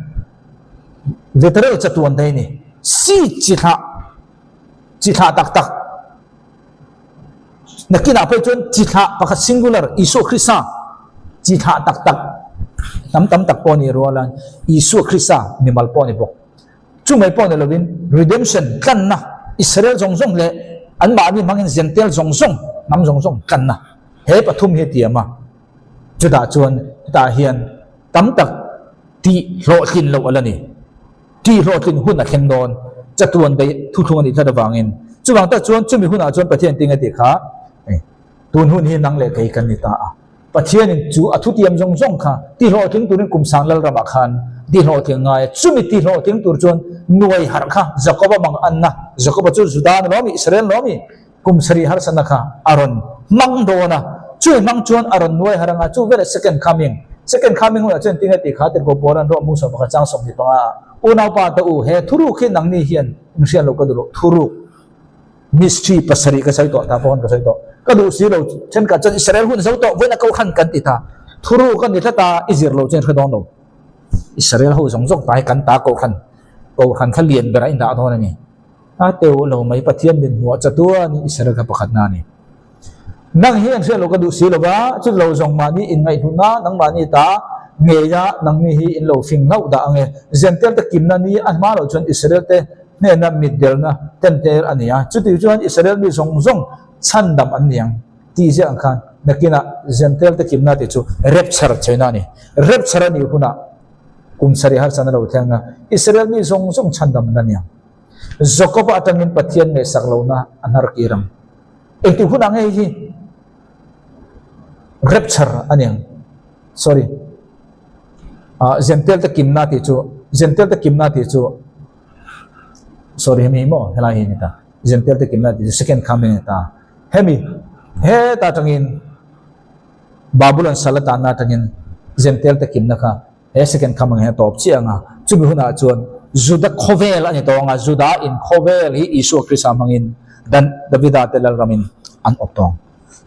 Literal chatuan te hi ni. Seed chi thlah, chi thlah tak tak. Nakinah pawh chuan chi thlah pakhat singular Isua Krista chi thlah tak tak hnam tam tak pawh ni ruala Isua Krista mimal pawh ni bawk. Chu mai pawh ni lovin redemption tlanna Israel zawng zawng leh anmahni hmangin Gentile zawng zawng hnam zawng zawng tlanna he pathum hi a tiam a. Chutah chuan hetah hian tam tak tih hlawhtlin loh a la ni. Tih hlawhtlin hun a thleng dawn, chatuan daih thuthlung a nih tlat avangin. Chuvang tak chuan chumi hunah chuan Pathian tinge tih kha tun hun hi nang leh kei kan ni ta a. Pathianin chu a thutiam zawng zawng kha ti hlawhtling turin kum sang Lalramah khan ti hlawhtling ngai a. Chumi ti hlawhtling tur chuan nuai harh kha Jakoba mang anna, Jakoba chu Juda ni lawmi, Israel ni lawmi, kum sarih harsatna kha a rawn hmang dawn a, chumi hmang chuan a rawn nuai har anga, chu veleh second coming, second coming hunah chuan tinge tih kha tirhkoh pawl an ruah hmung 11 chang 25 ah unaupa te u he thuruk hi nangni hian in hriat loh ka duh loh, thuruk mystery pasarih ka sawi tawh ta pawh khan ka sawi tawh, ka duh si lo thenkhat chuan Israel hun zo tawh vawiin a ko khan kan ti ta, thuruk a ni tlat a i zir lo chuan i hre dawn lo, Israel ho zawng zawng ta hi kan ta kohhran, kohhran kha lian berah i dah dawn a ni. A teuh lo mai Pathian min hmuah chatuanin Israel kha pakhatna a ni. Nang hi an hriat loh ka duh si lo va, chu lo zawng mahni inngaihhnuna nangmahni ta ngeia nangni hi in lo fing hlauh dah ang e. Zentel te kimna ni a hma loh chuan Israel te hnena mitdelna tentir a ni a, chuti chuan Israel mi zawng zawng chhandam an ni ang tih ziah ang khan nakinah Zentel te kimna tih chu rapture chaina a ni. Rapture a nih hunah kum sarih harsatna lo thleng a, Israel mi zawng zawng chhandam an la ni ang. Jakoba atangin Pathian ngaihsak lohna a hnar kir ang. Engtik hunah nge hi rapture a ni ang? Sorry. Ah, Gentile te kimna tih chu, Gentile te kimna tih chu, sorry hemi hi maw helai hi a ni ta. Gentile te kimna tih chu second coming a ni ta. Hemi heta atangin Babylon sal atanna atangin Gentile te kimna kha He second coming hi a tawp chiah ang a, chumi hunah chuan Juda khawvel a ni tawh ang a, Juda in khawvel hi Isua Krista hmangin Dan Davida te lalramin an awp tawh ang.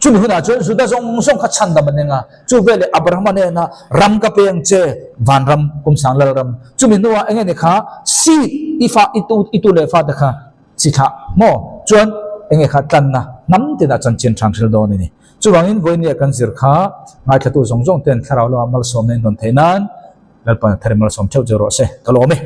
Chumi hunah chuan Juda zawng zawng kha chhandam an eng a, chu veleh Abrahama hnena ram ka peng che, vanram, kumsang lalram. Chumi hnuah eng nge ni kha seed i fa i tu i tu leh fate kha chi thlah maw? Chuan eng nge kha tlanna hnam tinah chanchin ṭhan hril dawn a ni. Chuvangin vawinia kan zir kha ngaithlatu zawng zawng ten thlarau lamah malsawmna in dawn theih nan Lalpa thar in malsawm theuh che rawh se. Ka lawm e.